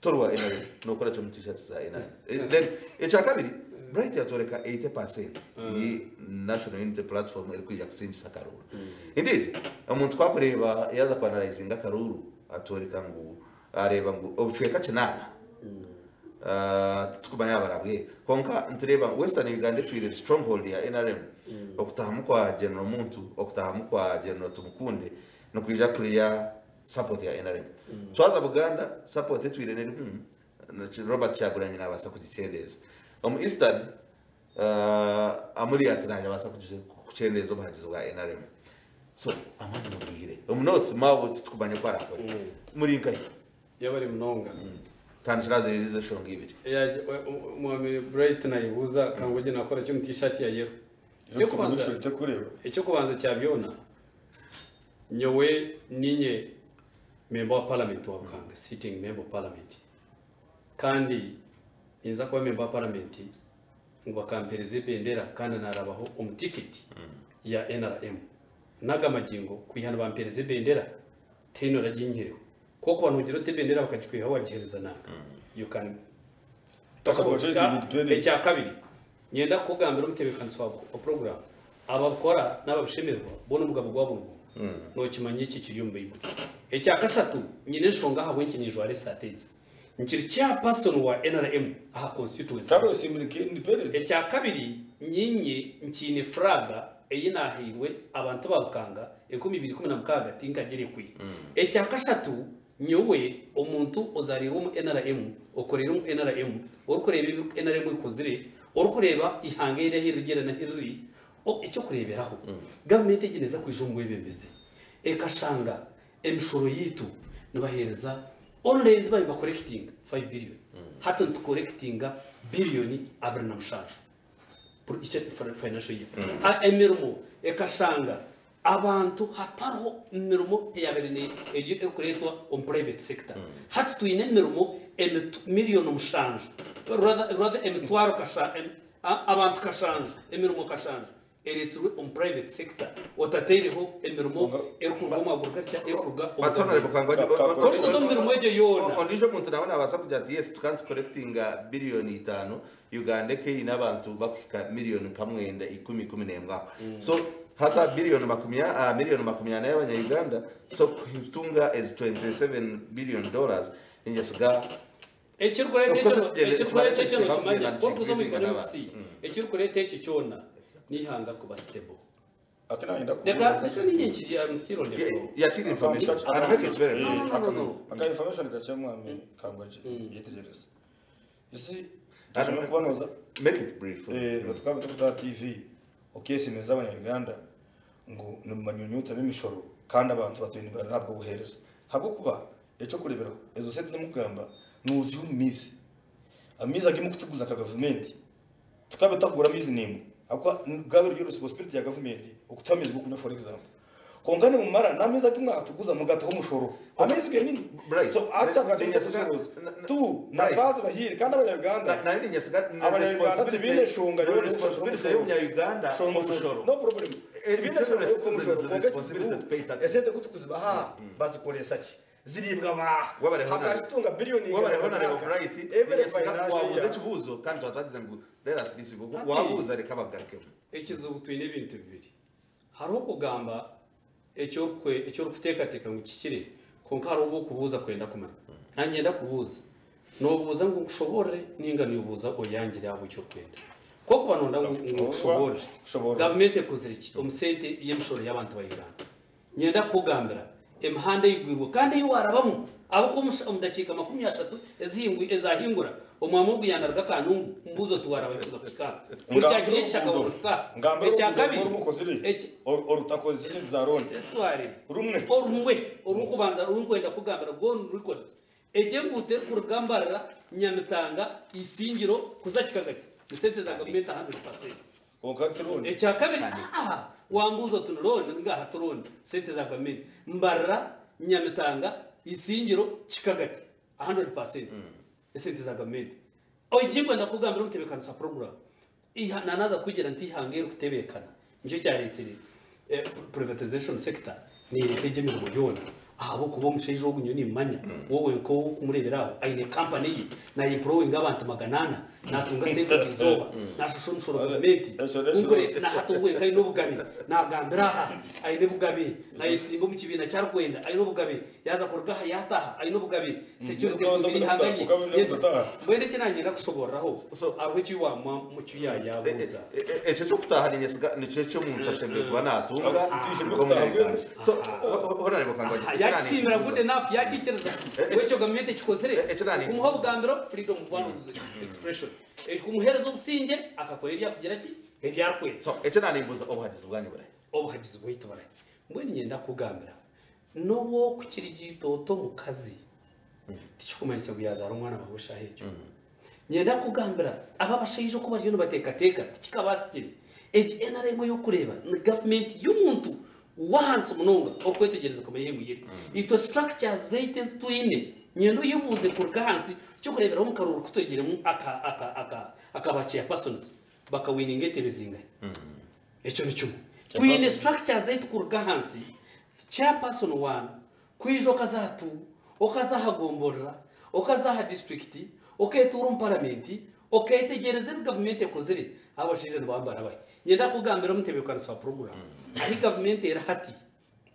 Torwa NRM nokora kyo mu t-shirts za NRM. Then ekyakabiri Bright yatworeka 80% yi National Unity Platform erikwija kusingisa akaruru. Indeed, omuntu kwakureeba yaza kwanalizinga akaruru atworeka ngu areeba ngu obucweka kinaana. Titukumanya abarabwe. Kwonka nitureeba Western Uganda etwire stronghold ya NRM. Okutahamu kwa General Muntu, okutahamu kwa General Tumukunde nikwija kuriya support ya NRM. Twaza Buganda support etwire neri Robert Kyagulanyi nabaasa kugikyendeeza. Omu Eastern Amuriat nabaasa kukyendeeza obuhagizi bwa NRM. So amaani mugwire. Omu North mawe titukumanya oku arakore. Muri nkahi? Yabari munonga. Tandikira ziririze eshonga ibiri. Mwami Bright nayibuuza Kangwagye nakora ki omu t-shirt ya yellow. Ekyokubanza- Tekureba. Ekyokubanza kya byona, nyowe ninye member wa parliament wa Bukanga, sitting member of parliament, kandi ninza kuba member wa parliament ngu bakampereza ebendera kandi narabaho omu ticket ya NRM naga magingo kwiha nibampereza ebendera tihaine oraginyihireho, kuko nogira oti ebendera bakagikwihaho wagihereza nanga you can Talk about choice independent. Ekya kabiri, nyenda kukugambira omutebeekanisa wa program, ababikora n'ababishemererwa boona omugabo gwabo nigumwe, nookimanya eki kiri omu Baibuli. Ekya kashatu, nyine enshonga ahabw'enki ninjwara esaati egi, nkiri chairperson wa NRM aha constituency. Carlos independent. Ekya kabiri, nyinye nkiine flag ei naahairwe abantu ba Bukanga 2016 tinkagirekwi. Ekya kashatu, nyowe omuntu ozaariirwe omu NRM, okoreire omu NRM, orikureeba ebi NRM ekozire, orikureeba eihanga eri ahu ririgyenda n'ahu riri, eky'okureeberaho, gavumenti egi neeza kwija omu bwebembezi ekashanga emishoro yaitu nibaheereza only ezi baabaire bakorekitinga 5 billion, hati nitukorekitinga biliyoni 27 buri each financial year. Emirimo ekashanga abantu hatariho mirimo eyabaire eri erikureetwa omu private sector. Hati twine emirimo miliyoni 7, rather emitwaro kasha, abantu kashanju, emirimo kashanju ereetsirwe omu private sector, otataireho emirimo erikuruga omu agriculture, erikuruga omu But honorable government. Kangwagye, Korikuza omu mirimo egyo yoona. Ondiijo omuntu nawe nabaasa kugira ati yes, tukaba nitukorekitinga biliyoni 5, Uganda eka eine abantu bakuhika miliyoni nka 9, 10, 11 aho. So hata miliyoni 40 y'abanya-Uganda, so kutunga ezi $27 billion ninjesiga Ekirikureeta Of course, ekyo ekirikureeta ekyo ekiteka nokimanya kugenda orikuza omu increasing economics, ekirikureeta ekyo kyona n'ihanga kuba stable. Akina yenda Reka reka ninye nkiri, I'm still on the floor. Yakiri information and make it very brief. No, no, no. Aka information gake, mwami Kangwagye, yitegereza isi tushobora kuba noza Make it brief. Tukaba tukuza TV okesimeza abanya-Uganda ngu nimumanyunyuta b'emishoro kandi abantu batuye nibarahabwa obuheereza, habwokuba ekyokureberaho ezo sente zimukugamba nuziha omu mizi, amaizi agimukutuguza nka gavumenti tukabe tagura amaizi nimwe, ahabwokuba bwaba ryo responsibility ya gavumenti okutuha amaizi g'okunywa, for example. Konka nimumara n'amaizi agi mwatuguza mugataho omushoro, amaizi genyini. So acha bwacho tu natazi bahiri kandi abanya-Uganda Nari ninyesiga Abanya-Uganda tibiine enshonga yo responsibility y'omunya-Uganda omushoro. No problem. Tibiine It's enshonga a y'omushoro. Konka responsibility to pay taxes. Esente kutukuzibaha bazikoresa ki? Ziribwa baha? Wabare honorable. Hakazitunga biliyoni Wabare 100 honorable mwaka. Bright, Every ninyesiga financial wabuuza year. ekibuuzo kandi twatwagize ngu let us be civil. Ati- Wabuuza, reka bagarukemu. Ekizibu twine ebintu bibiri. Hariho okugamba ekyorikuteekateeka ngu kikire, konka hariho obwokubuuza kwenda kumanya. Nanye nyenda kubuuza, nobuuza ngu nkushoborere ninga nobuuza oyangire ahabwa ekyorikwenda? Kokuba nonda ngu nkushoborere, Kushoborora. gavumenti ekozire ki omu sente y'emishoro y'abantu ba Uganda? Nyenda kukugambira emihanda eigwirwe kandi ei warabamu ahabw'okuba omu dakiika 30 ezahingura omwami ogu yanaruga Kanungu, mbuuza oti waraba kuza kuhika aha buri kyakiri ekishaka kuhika aha. Ngambira Ekya oruguudo kabiri, rumukozire orutakoze ekintu za roni. Tware. Rumwe. Orumwe orukubanza orunkwenda kugambira, go on record, egyo enguuto erikuruga Mbarara, Nyamitanga, Isingiro kuza Kikagati ni sente za gavumenti 100%. Konka tironi. Ekya kabiri, aha wambuuza oti nironi ngaha turoni sente za gavumenti, Mbarara, Nyamitanga, Isingiro, Kikagati, 100% esente za gavumenti. Ekinkwenda kugambira omutebeekanisa wa program, nanaza kugira nti ihanga erikutebeekana nikyo kyareetsire privatization sector, nereeta egyo emirimo yoona, ahabw'okuba omushaija ogu nyowe nimmanya wowe nk'okumureebera aho aine kampani ye, nayempurowinga abantu 400, natunga sente buri izooba, nashasha omushoro gavumenti. Ekyo- Nahati obwenka aine obugabe, nagambira aha aine obugabe, nayetsimba omu kibiina kyarikwenda aine obugabe, yaza kuruga aha yataha aine obugabe, security ekubire ihanga rye. Mbwenu eki nanyenda kushoboraho, hariho eki wamwa muki yayabuuza. Ekyo kyokutaaha ninyesiga nikyo ekyomuntu ashemereire kuba natunga Tishemereire nk'omunya-Uganda. kutaaha. So honorable Kangwagye, eki Yakisiimira nani good enough, yakikiriza ekyo gavumenti ekikozire. Ekyo nani Kumuha obugambiro, freedom of one of expression, kumuhereza obusinge akakora ebyakugira ki ebyarikwenda. So ekyo nanimbuza, obuhagizi bwanyu burahi? Obuhagizi bwaitu burahi? Mbwenu nyenda kugambira, n'obwo kukirigita omukazi tikikumanyisa ngu yazaara omwana wawe eshaaha egyo. Nyenda kugambira aba abashaija oku bariyo nibateekateeka tikikabasikire. Egi NRM ey'okureeba ni gavumenti y'omuntu w'ahansi munonga orikwetegyereza kumanya ei eri. Itwe structures zaitu ezi twine, nyenda oyebuuze kuruga ahansi, ky'okureeberaho omu karuuru ku twegiremu aka aka aka aka ba chairpersons bakawininga entebe zingahi? Ekyo ni kimwe. Twine structures zaitu kuruga ahansi, chairperson one kwija okaza aha tu, okaza aha gomborora, okaza aha disiturikiti, oketuura omu paramenti, okeetegyereza ebi gavumenti ekozire, abo abashaija nibambara bahi? Nyenda kukugambira omutebeekanisa wa puroguraamu ahi gavumenti eri hati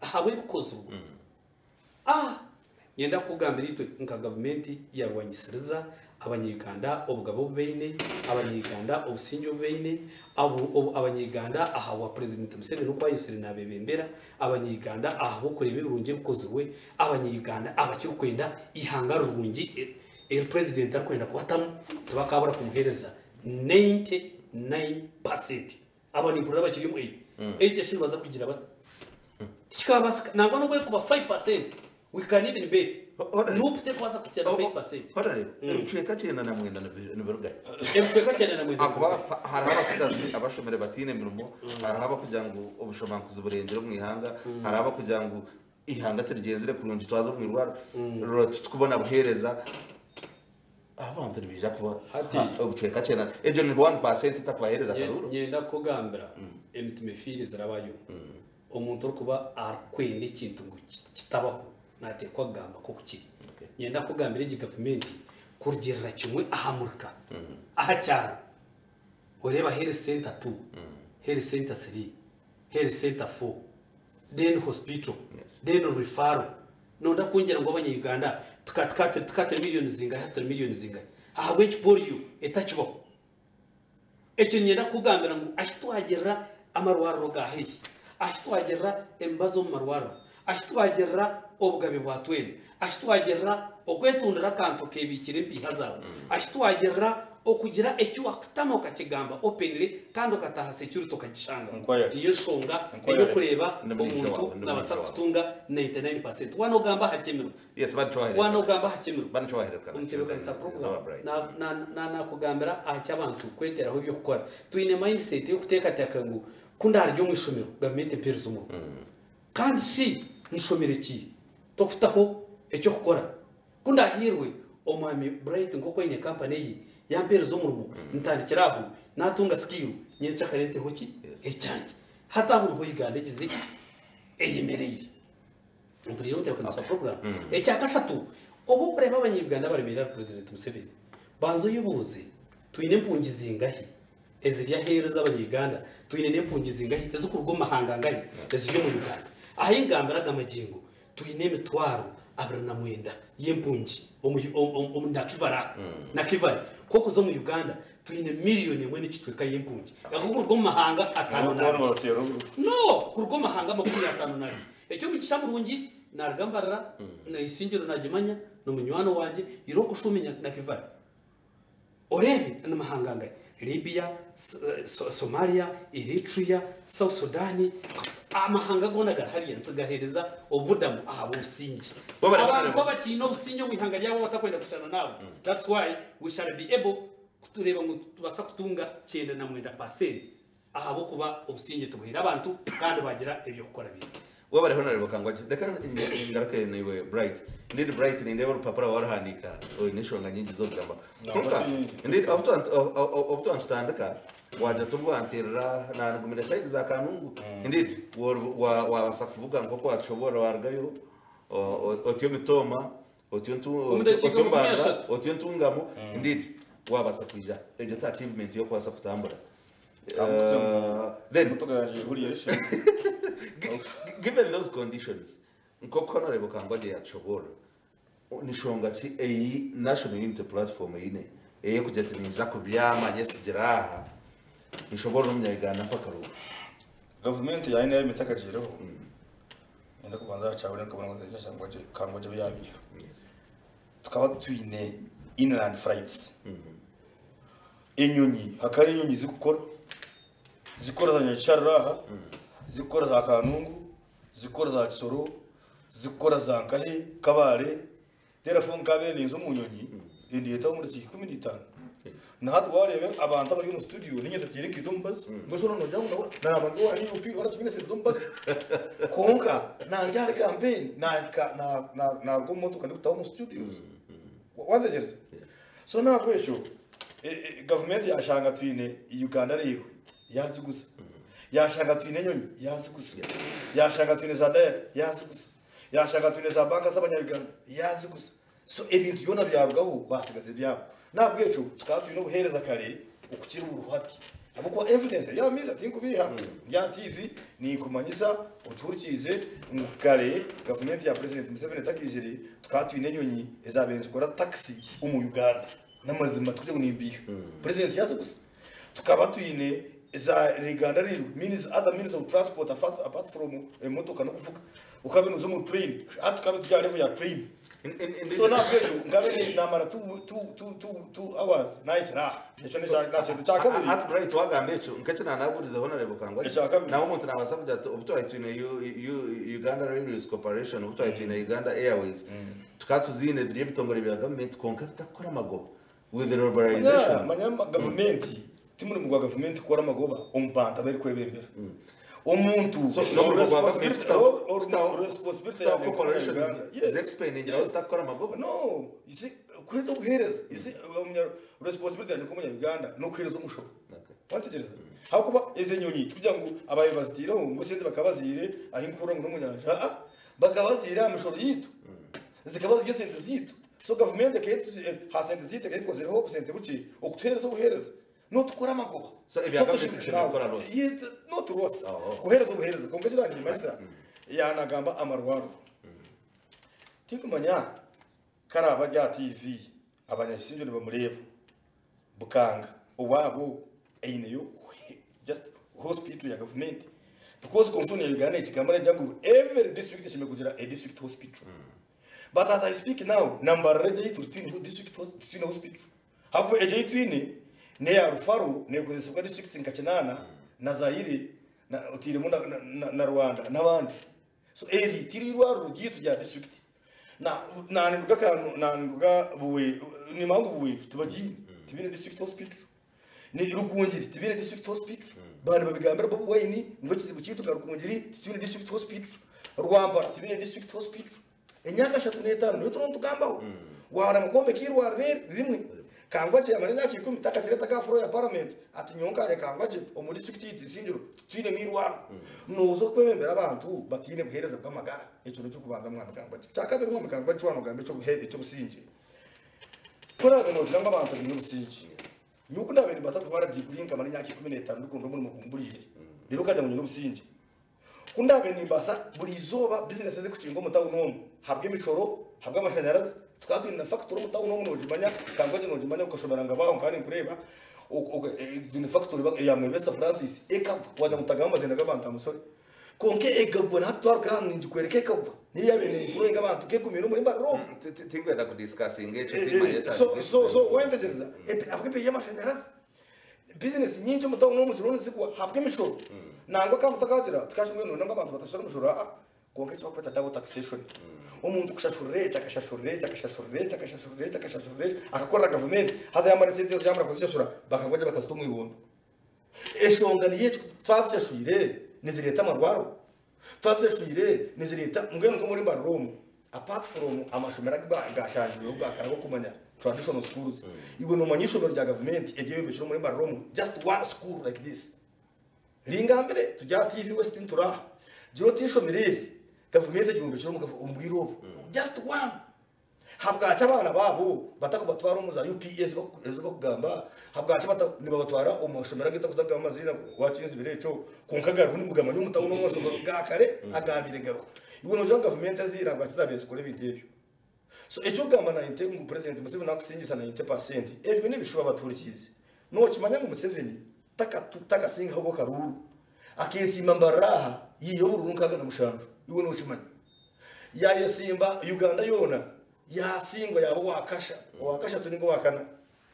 ahabw'ebikozirwe. A Nyenda kukugambira itwe nka gavumenti yarwanyisiriza Abanya-Uganda obugabe obu baine, Abanya-Uganda obusingye obu baine, obu Abanya-Uganda ahabwa Purezidenti Museveni oku ayetsire nabebembera, Abanya-Uganda ahabw'okureeba ebirungi ebikozirwe, Abanya-Uganda abakirikwenda eihanga rirungi eri Purezidenti arikwenda kubatamu tibakabura kumuheereza 99%. Aba nimpurira bakiri omu 80 shi nibaza kugira bata? Tikikabaasika nangwa n'obu erikuba 5% we can even bet Honorable. Nup terikubaasa kuhitsya na 5%. Honorable, ebicweka 99 nibirugahi? Ebicweka 99 Ahakuba hariho abasigazi abashomire bataine mirimo, hariho abakugira ngu obushomankuzi burengire omu ihanga, hariho abakugira ngu ihanga tirigyenzire kurungi twaza omu irwariro titukubona buheereza. Abantu nibaija kuba Hati. obucweka kyenda egyo ni 1% etakubaheereza akaruuru. Nyenda kukugambira emitima efiire zirabayo. Omuntu orikuba arikwenda ekintu ngu kitabaho nateekwa kugamba nk'oku kiri. Nyenda kukugambira egi gavumenti kurugirira kimwe aha murika, aha kyaro, oreeba health center 2, health center 3, health center 4, then hospital, then referral. Nonda kungira ngu Abanya-Uganda tukatiri miliyoni zingahi, hati turi miliyoni zingahi? Ahabw'enki polio etakibaho? Ekyo niinyenda kukugambira ngu ahi twagirira amarwariro ga haihi, ahi twagirira emibazi omu marwariro, ahi twagirira obugabe bwa twena, ahi twagirira okwetundira akantu okeebiikira empiiha zaawe, ahi twagirira okugira eki waakutama okakigamba openly kandi okataaha security okagishanga. Inquiry. Niyo nshonga Inquiry. ey'okureeba Ndi mugisha omuntu wawe, ndi naabaasa mugisha wawe. kutunga 99%. Waaba noogamba aha ky'emirimo, Yes, waaba noogamba aha ky'emirimo, banikywaherekana. omutebeekanisa Zawa program Bright. Nakugambira aha ky'abantu kweteraho eby'okukora. Twine mindset y'okuteekateeka ngu ku ndaarya omu ishomero gavumenti empeereze omurimo. Kandi shi nshomire ki? Tokutaho eky'okukora. Ku ndaahiirwe omwami Bright nk'oku aine kampani eye yampeereza omurimo ntandikire aho naatunga skill nyencakare nteho ki? Ekyangye. Hati aho niho Uganda egizire ki? Eyemereire. Mpuriire omutebeekanisa wa program. Ekya kashatu, obu okureeba Abanya-Uganda abaremeire ahari Purezidenti Museveni, banza oyebuuze, twine empungi zingahi eziri aheeru ez'Abanya-Uganda, twine n'empungi zingahi ezirikuruga omu mahanga ngahi eziri omu Uganda? Ahi ngambira aga magingo, twine 29,000 y'empungi omu omu Nakivale aha, Nakivale. Ku okuza omu Uganda, twine 1,100,000 n'ekicweka y'empungi erikuruga omu mahanga 52. No! Kuruga omu mahanga 52. Eky'omugisha murungi, naruga Mbarara, na Isingiro nagimanya, ni munywani wangye, irooko oshuume Nakivale. Oreebe ni mahanga angahi? Libya, Somalia, Eritrea, South Sudan, amahanga goona gari hariya nitugaheereza obubudamu ahabw'obusingye. Bo bari Abantu bareba. abakiine obusingye omu ihanga ryabo abatakwenda kushushana naabo. That's why we shall be able kutureeba ngu nitubaasa kutunga 99% ahabw'okuba obusingye tubuhaire abantu kandi baagira eby'okukora bingi. Webare Honorable Kangwagye. Reka ngaruke naiwe Bright. Indeed Bright nindeeba orupapura waruhandiika oine enshonga nyingi z'okugambaho. Kwonka indeed obu twantutandika wagira oti obu wanteerera nangumire side za Kanungu. Indeed wabaasa kuvuga nk'oku watushoboorora warugayo otyo Mitooma, otyo Omu dakiika otyo makumi Mbanda, ashatu. otyo Ntungamo. Indeed wabaasa kwija. Egyo ti achievement y'okubaasa kutambura. Then Emotoka yangye ehuriire shi. Given those conditions, nk'oku Honorable Kangwagye yatushoboorora, ni shonga ki ei National Unity Platform eine ey'okugira ati ninza kubyama nyesigire aha nshoboorore omunya-Uganda mpe akaruuru? Gavumenti ya NRM etakagiireho, niinyenda kubanza aha kyabura nkabona ngu Kangwagye ebi yaabiiha. Tukaba twine inland flights. Enyonyi, hakaba hariho enyonyi zikukora, zikukora za Nyakisharara aha, zikukora za Kanungu, zikukora za Kisoro, zikukora za Nkahe, Kabale. Therefore nkabaire ninza omu nyonyi, endeetaho omu dakiika 15. Na hati warebe abantu abari omu studio ninye tatiire nkaita omubazi. Mbwenu nogira ngu naba ndi owa NUP ora twine sente z'omubazi. Konka nandi ahari campaign nahika naruga omu motoka ndikutaha omu studios. Wantegereza? So nahabwekyo gavumenti yashanga twine Uganda Railway yaziguza. Yashanga twine enyonyi yaziguza. Yashanga twine za dayari yaziguza. Yashanga twine za banka z'abanya-Uganda yaziguza. So ebintu byona byarugaho basigaza ebyabo. Nahabwekyo tukaba twine obuheereza kare okukira oburiho hati. Ahabw'okuba evidence eri aha meeza tinkubiiha, ndi aha TV ninkumanyisa otuhurikiize ngu kare gavumenti ya President Museveni etakaizire tukaba twine enyonyi ezaabaire nizikora taxi omu Uganda. N'amazima tikugira ngu nimbiiha. President yaziguza. Tukaba twine za Uganda Railway means other means of transport apart from emotoka n'okuvuga. Okabe noza omu train, hati tukabe turi aha level ya train. So nahabwekyo nkabe namara 2 hours nahikire aha. Ekyo n'ekintu kya kabiri. Hati Bright, wagamba ekyo nk'eki nanaburizeho nareeba okangwa. Ekya kabiri. Nawe omuntu nabaasa kugira ati obu twari twine Uganda Railways Corporation, obu twari twine Uganda Airways, tukaba tuziine biri ebitongore bya gavumenti kwonka bitakukora amagoba with the liberalization. Manya gavumenti ti murimo gwa gavumenti kukora amagoba omu bantu abari kwebembera. Omuntu So, n'omurimo gwa gavumenti responsibility kutaho corporations zexpending aho zitakukora amagoba. No, you see, kureta obuheereza, you see, responsibility yanjye nk'umunya-Uganda ni okuheereza omushoro. Wantegereza? Hakuba ezi nyonyi tukugira ngu abaye bazitiireho ngu sente bakaba baziire ahi nkuhurira ngu n'omunyanja, bakaba baziire aha mishoro yitu, zikaba ziri esente ziitu. So gavumenti ha sente ziitu ekayikozereho obusente bukye okutuheereza obuheereza notukora amagoba. So, ebya gavumenti bishobora kukora loss. Not loss. Oh. Kuheereza obuheereza. Konka ekirangimanyisa yanagamba amarwariro, tinkumanya karaba rya TV abanyakisinjo nibamureeba bukanga owaabo eineyo just hospital ya gavumenti, because constitution ya Uganda ekigamba negira ngu every district eshemereire kugira a district hospital. But as I speak now, Nambarara egyo yitu twine hospital, hakuba egyo yitwine neya referral, nekozesebwa district nka kinaana na Zaire otiiremu na Rwanda n'abandi. So eri tiri irwariro ryitu rya district. Na nanduga kantu nanduga buwe nimangu buwe tubagiine tibine district hospital, ni Rukungiri tibine district hospital. Bandi babigambira Bobi Wine nibo kizibu kitu nga Rukungiri tibine district hospital, Rwampara tibine district hospital. Emyaka 35 niyo turiho nitugambaho wahara mukombe kirwariro eri rimwe. Kangwagye yamara emyaka 10 takakireta ka floor ya parliament ati nyonkanye Kangwagye omu district yitu Isingiro tutwinemu irwariro. Noza okwebembera abantu batiine buheereza bw'amagara. Ekyo nikyo kubanza, mwami Kangwagye. Kyakabiri, mwami Kangwagye, wana ogamba eky'obusingye, kurabe nogira ngu abantu baine obusingye, nyowe ndabe nimbaasa kujwara degree nkamara emyaka 15 ndikunda omurimo gumburiire, reero okagira ngu nyine obusingye. Ku ndabe nimbaasa buri izooba bizinesi ezikukinga omu tawuni omu habw'emishoro, habw'amashanyarazi, tukaba twine na factory omu tawuni omu nogimanya Kangwagye, nogimanya okashomera nga baho nkaba ninkureeba. Twine factory ya Mwebesa Francis ekagwa, wagira ngu tutagamba amazina g'abantu aha musore, konka ekagwa. Nahati twaruga hanu ningikwereka ekagwa niyo yabaire neemployinga abantu nk'ekumi n'omwe mbarira omu. Tinkwenda kudiscussinga ekyo, timanya. So wentegereza habw'ebeeyi y'amashanyarazi, bizinesi nyingi omu tawuni omu ziriho nizigwa habw'emishoro. Nangwa kandi tutakagira tukashimwe ngu abantu batashora emishoro, konka eki bakweta double taxation, omuntu kushashurira eki, akashashurira eki, akashashurira eki, akashashurira eki, akashashurira eki, akakorera gavumenti, haza yamara esente ezo yamara kuzishashura bakangwaje bakazita omu ibondo. Eshonga niyo eki: twazishashwire nizireeta amarwaro, twazishashwire nizireeta mbwenu nk'omuri Mbarara omu, apart from amashomero agashanjirweho gakara g'okumanya traditional schools, iwe nomanya ishomero rya gavumenti eryeyombekire omuri Mbarara omu, just one school like this, ringambire tujya aha TV West nturaha gira oti ishomero eri gavumenti eryombekire omu bwire obu, just one. Habwaki abaana baabo batakubatwara omu za UPS ezo bakugamba? Habwaki nibabatwara omu mashomero agitakuza kugamba amaziina wakinzibira ekyo, konka gariho nimugamanya omu tawuni omu mashomero gakare agaabire gariho? Iwe nogira ngu gavumenti eziire habwaki zabiire zikora ebintu ebyo? So ekyokugamba 90 ngu President Museveni akusingisa 90%, ebyo n'ebishuba. Batuhurikiize, nokimanya ngu Museveni takasingaho bwo karuuru akesimba Mbarara aha yiiha obururu 67. Iwe nokimanya yayesimba Uganda yoona yasingwa yaba owakasha owakashatu ninga owakana,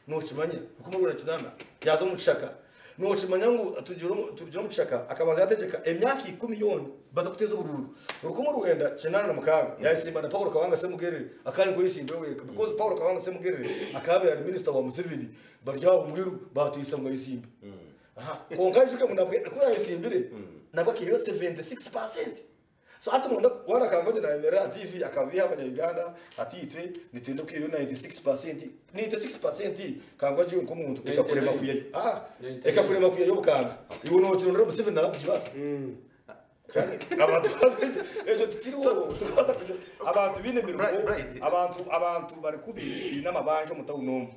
nokimanya 2008 yaza omu kishaka. Nokimanya ngu tugire turugire omu kishaka akabanza yategyeka emyaka ikumi yoona batakuteeza oburuuru. 1986 yayesimba na Paul Kawanga Ssemogerere akaba ari nk'oyesimbireho wenka because Paul Kawanga Ssemogerere akaba abaire ari minisita wa Museveni bari aho omwiru bateisa ngu ayesimbe. Aha, kwonka ijuke ngu nabwe ku yayesimbire nabwe akaihayo 76%. So hati nonda waana Kangwagye nayemerera aha TV akabiiha abanya Uganda ati itwe nitwenda kwihayo 96%, 96% Kangwagye iwe nk'omuntu ekakurema 99. kwihayo. Ah, 99. ekakurema kwihayo obukanga. Iwe nokirondera Museveni nawe kukibaasa. Kandi abantu ekyo tikiriho tukabaasa kugira abantu baine emirimo Bright, Bright. abantu abantu bari kubi baine amabanja omu tawuni omu.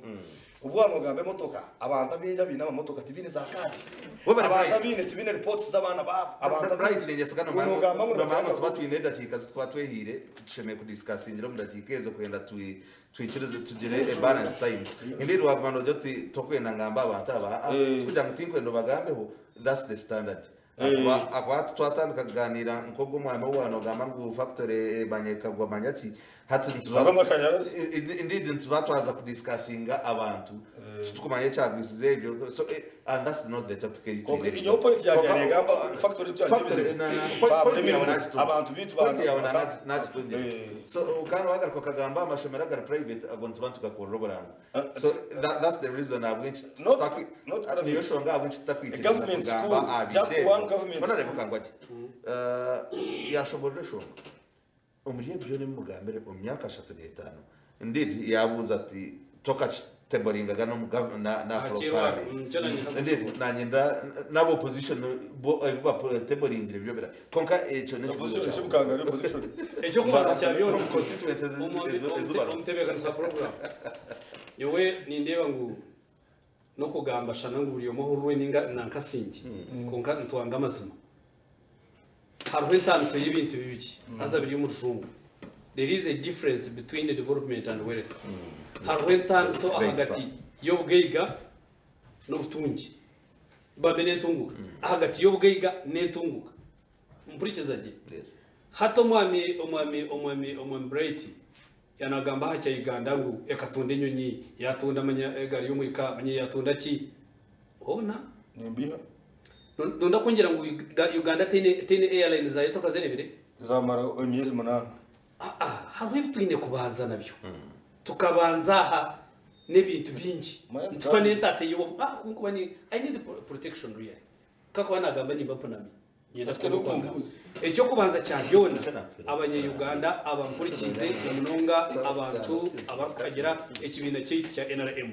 Obu waaba nogamba emotoka abantu abaingi abaine amamotoka tibaine za kaadi. Webale Abantu Bright. abaine tibaine reports z'abaana baabo. Abantu Bright ninyesiga Iwe nogamba ngu nomanya nibatanga tuba twine edakiika zituba twehiire tushemereire kudiscussingira omu dakiika ezo kwenda twikirize tugire a balance time. Indeed waguma nogira oti tokwenda ngambe abantu aba ah, Eh. kugira ngu tinkwenda obagambeho that's the standard. Eh. Akuba akuba twatandika kuganira nk'ogwo omwami owa nogamba ngu factory emanya ekagwa manya ki hati nituba Nagwo amashanyarazi. Indeed nituba twaza kudiscussinga abantu titukumanya ekyagwisize ebyo so and that's not the topic Konka eyitwine. iyo point yange Konka- negamba factory byange Factory, bizibu. na- na- Ba- point emirimo, yawe nagitunga. abantu bitu Point banga- yawe nagitungira. Eh. So kandi wagaruka ukagamba amashomero agari private ago nituba tugakorera oburanga. So that's the reason ahabw'enki Not- not private. niyo nshonga ahabw'enki tutakwikiriza A government kugamba school, aha just biteebo. one government Honorable school. Kangwagye, yashoborera eshonga omuri ebyo nimugambire omu myaka 35 indeed yabuuza ati tokakiteboringaga n'omu na na floor Akirwa, parliament. nicyo nanye nkakushobora. Indeed nanyenda n'aba opposition bo ebibateburingire byo bira konka ekyo n'ekibuuzo Opposition kyawe. shibukanga ari opposition. Ekyokubanza kya byona Constituencies ezibara. omutebeekanisa program nyowe nindeeba ngu n'okugamba shana ngu buri omwe ahururwe ninga nankasingi konka nitwanga amazima hariho entaniso y'ebintu bibiri haza biri omu rujungu. There is a difference between the development and wealth. Hariho entaniso Very ahagati far. y'obugaiga n'obutungi bambe n'entunguka ahagati y'obugaiga n'entunguka mpurikiza gye. Yes. Hati omwami omwami omwami omwami Bright yanagamba aha kya Uganda ngu ekatunda enyonyi yatunda amanya egari y'omwika manya yatunda ki ona Nimbiha nonda kwongyera ngu Uganda teine airline zayo tokazerebire zamara emyezi 8. Ah, ah, hariho ebi twine kubanza nabyo tukabanza aha n'ebintu bingi Mayanzi nitufa kazi. n'entaasi eyo ah, nkuba ni I need protection really kakuba nagamba nimba mpunami nyenda Asike kubona kwanga. n'okumbuuza. Ekyokubanza kya byona abanya-Uganda abampurikize na munonga abantu abarikuhagira ekibiina kyaitu kya NRM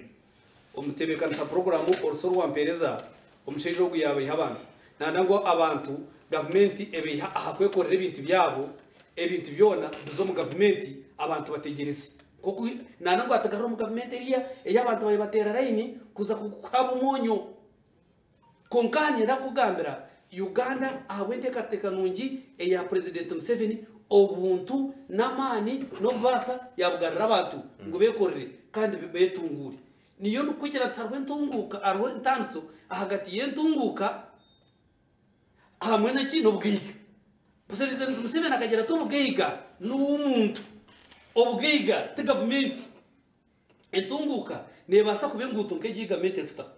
omutebeekanisa poroguramu oruso rwampereza omushaija ogu yabaiha abantu nanda ngu abantu gavumenti ebaiha aha kwekorera ebintu byabo ebintu byona biza omu gavumenti abantu bategereze nkoku nanda ngu atagarura omu gavumenti eriya ey'abantu bayibateera layini kuza kuhaba omwonyo. Konka nyenda kugambira Uganda ahabw'enteekateeka nungi eya President Museveni obuntu n'amaani n'obubaasa yabugarira abantu ngu beekorere kandi beetunguure. Niyo ndikugira nti hariho entunguuka hariho entaniso ahagati y'entunguuka hamwe n'eki n'obugaiga. President Museveni akagira ati obugaiga n'ow'omuntu obugaiga ti gavumenti. Entunguuka neebaasa kuba enguuto nk'egi gavumenti erikutaho.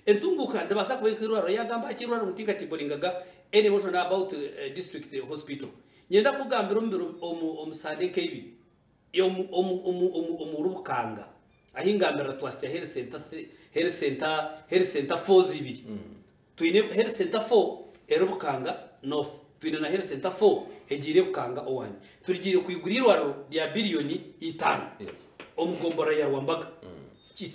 Entunguuka nebaasa kuba nk'eirwariro yagamba aha kirwariro ngu tinkatiboringaga any motion about district hospital. Nyenda kugambira omu biro omu sande nk'ebiri omu omu omu omu omu Rubukanga ahi ngambira twasya health center health center health center 4 zibiri. Twine health center 4 eri Bukanga North twine na health center 4 egiire Bukanga owangye. Turigiire kwigura eirwariro rya biliyoni 5 Yes. omu gombora ya Rwambaga kiri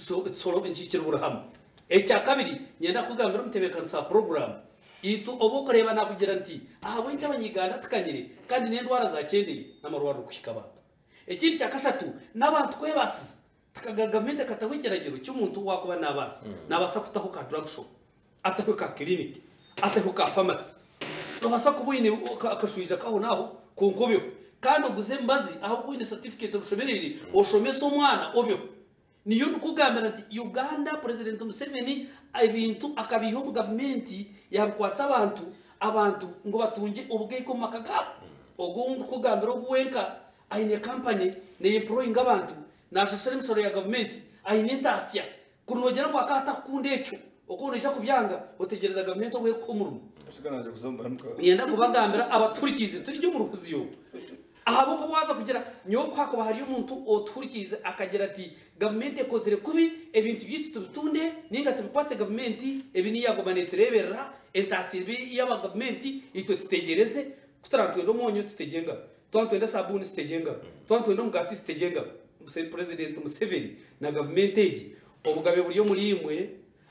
hamwe. Ekya kabiri nyenda kugambira omutebeekanisa wa program itu oba okureeba nakugira nti ahabw'enki abanyuganda tukanyire kandi n'endwara zakyendeye n'amarwariro kuhika abantu. Ekindi kya kashatu n'abantu kwebaasiza tukaga gavumenti ekataho ekiragiro ky'omuntu wakuba nabaasa nabaasa kutaho ka drug shop ataho ka clinic ataho ka pharmacy nobaasa kuba oine akashwija kaho naho konka obeho kandi oguze emibazi aho oine certificate obushomereire oshomese omwana obeho. Niyo ndikugambira nti Uganda President Museveni ebintu akabiiha omu gavumenti yabikwatsa abantu abantu ngu batungye obugaiga omu maka gaabo. Ogu ndikugambira ogu wenka aine kampani neyemployinga abantu nashashura emisoro ya gavumenti aine entaasya kuri noogira ngu akaba atakukunda ekyo Oku noija kubyanga otegyereza gavumenti obu erikuha omurimo. Niinyenda kubagambira abatuhurikiize turi gye omu ruhuzyo ahabw'okuba waaza kugira nyowe ku hakuba hariyo omuntu otuhurikiize akagira ati gavumenti ekozire kubi ebintu byaitu tubitunde nainga tubikwatse gavumenti ebi niyo yaaguma neetureeberera entaasya ebe ey'aba gavumenti itwe tutegyereze ku turaabe nitwenda omwonyo tutegye engaro twaba nitwenda sabuuni tutegye engaro twaba nitwenda omugaati tutegye engaro Purezidenti Museveni na gavumenti egi obugabe buri omuri imwe.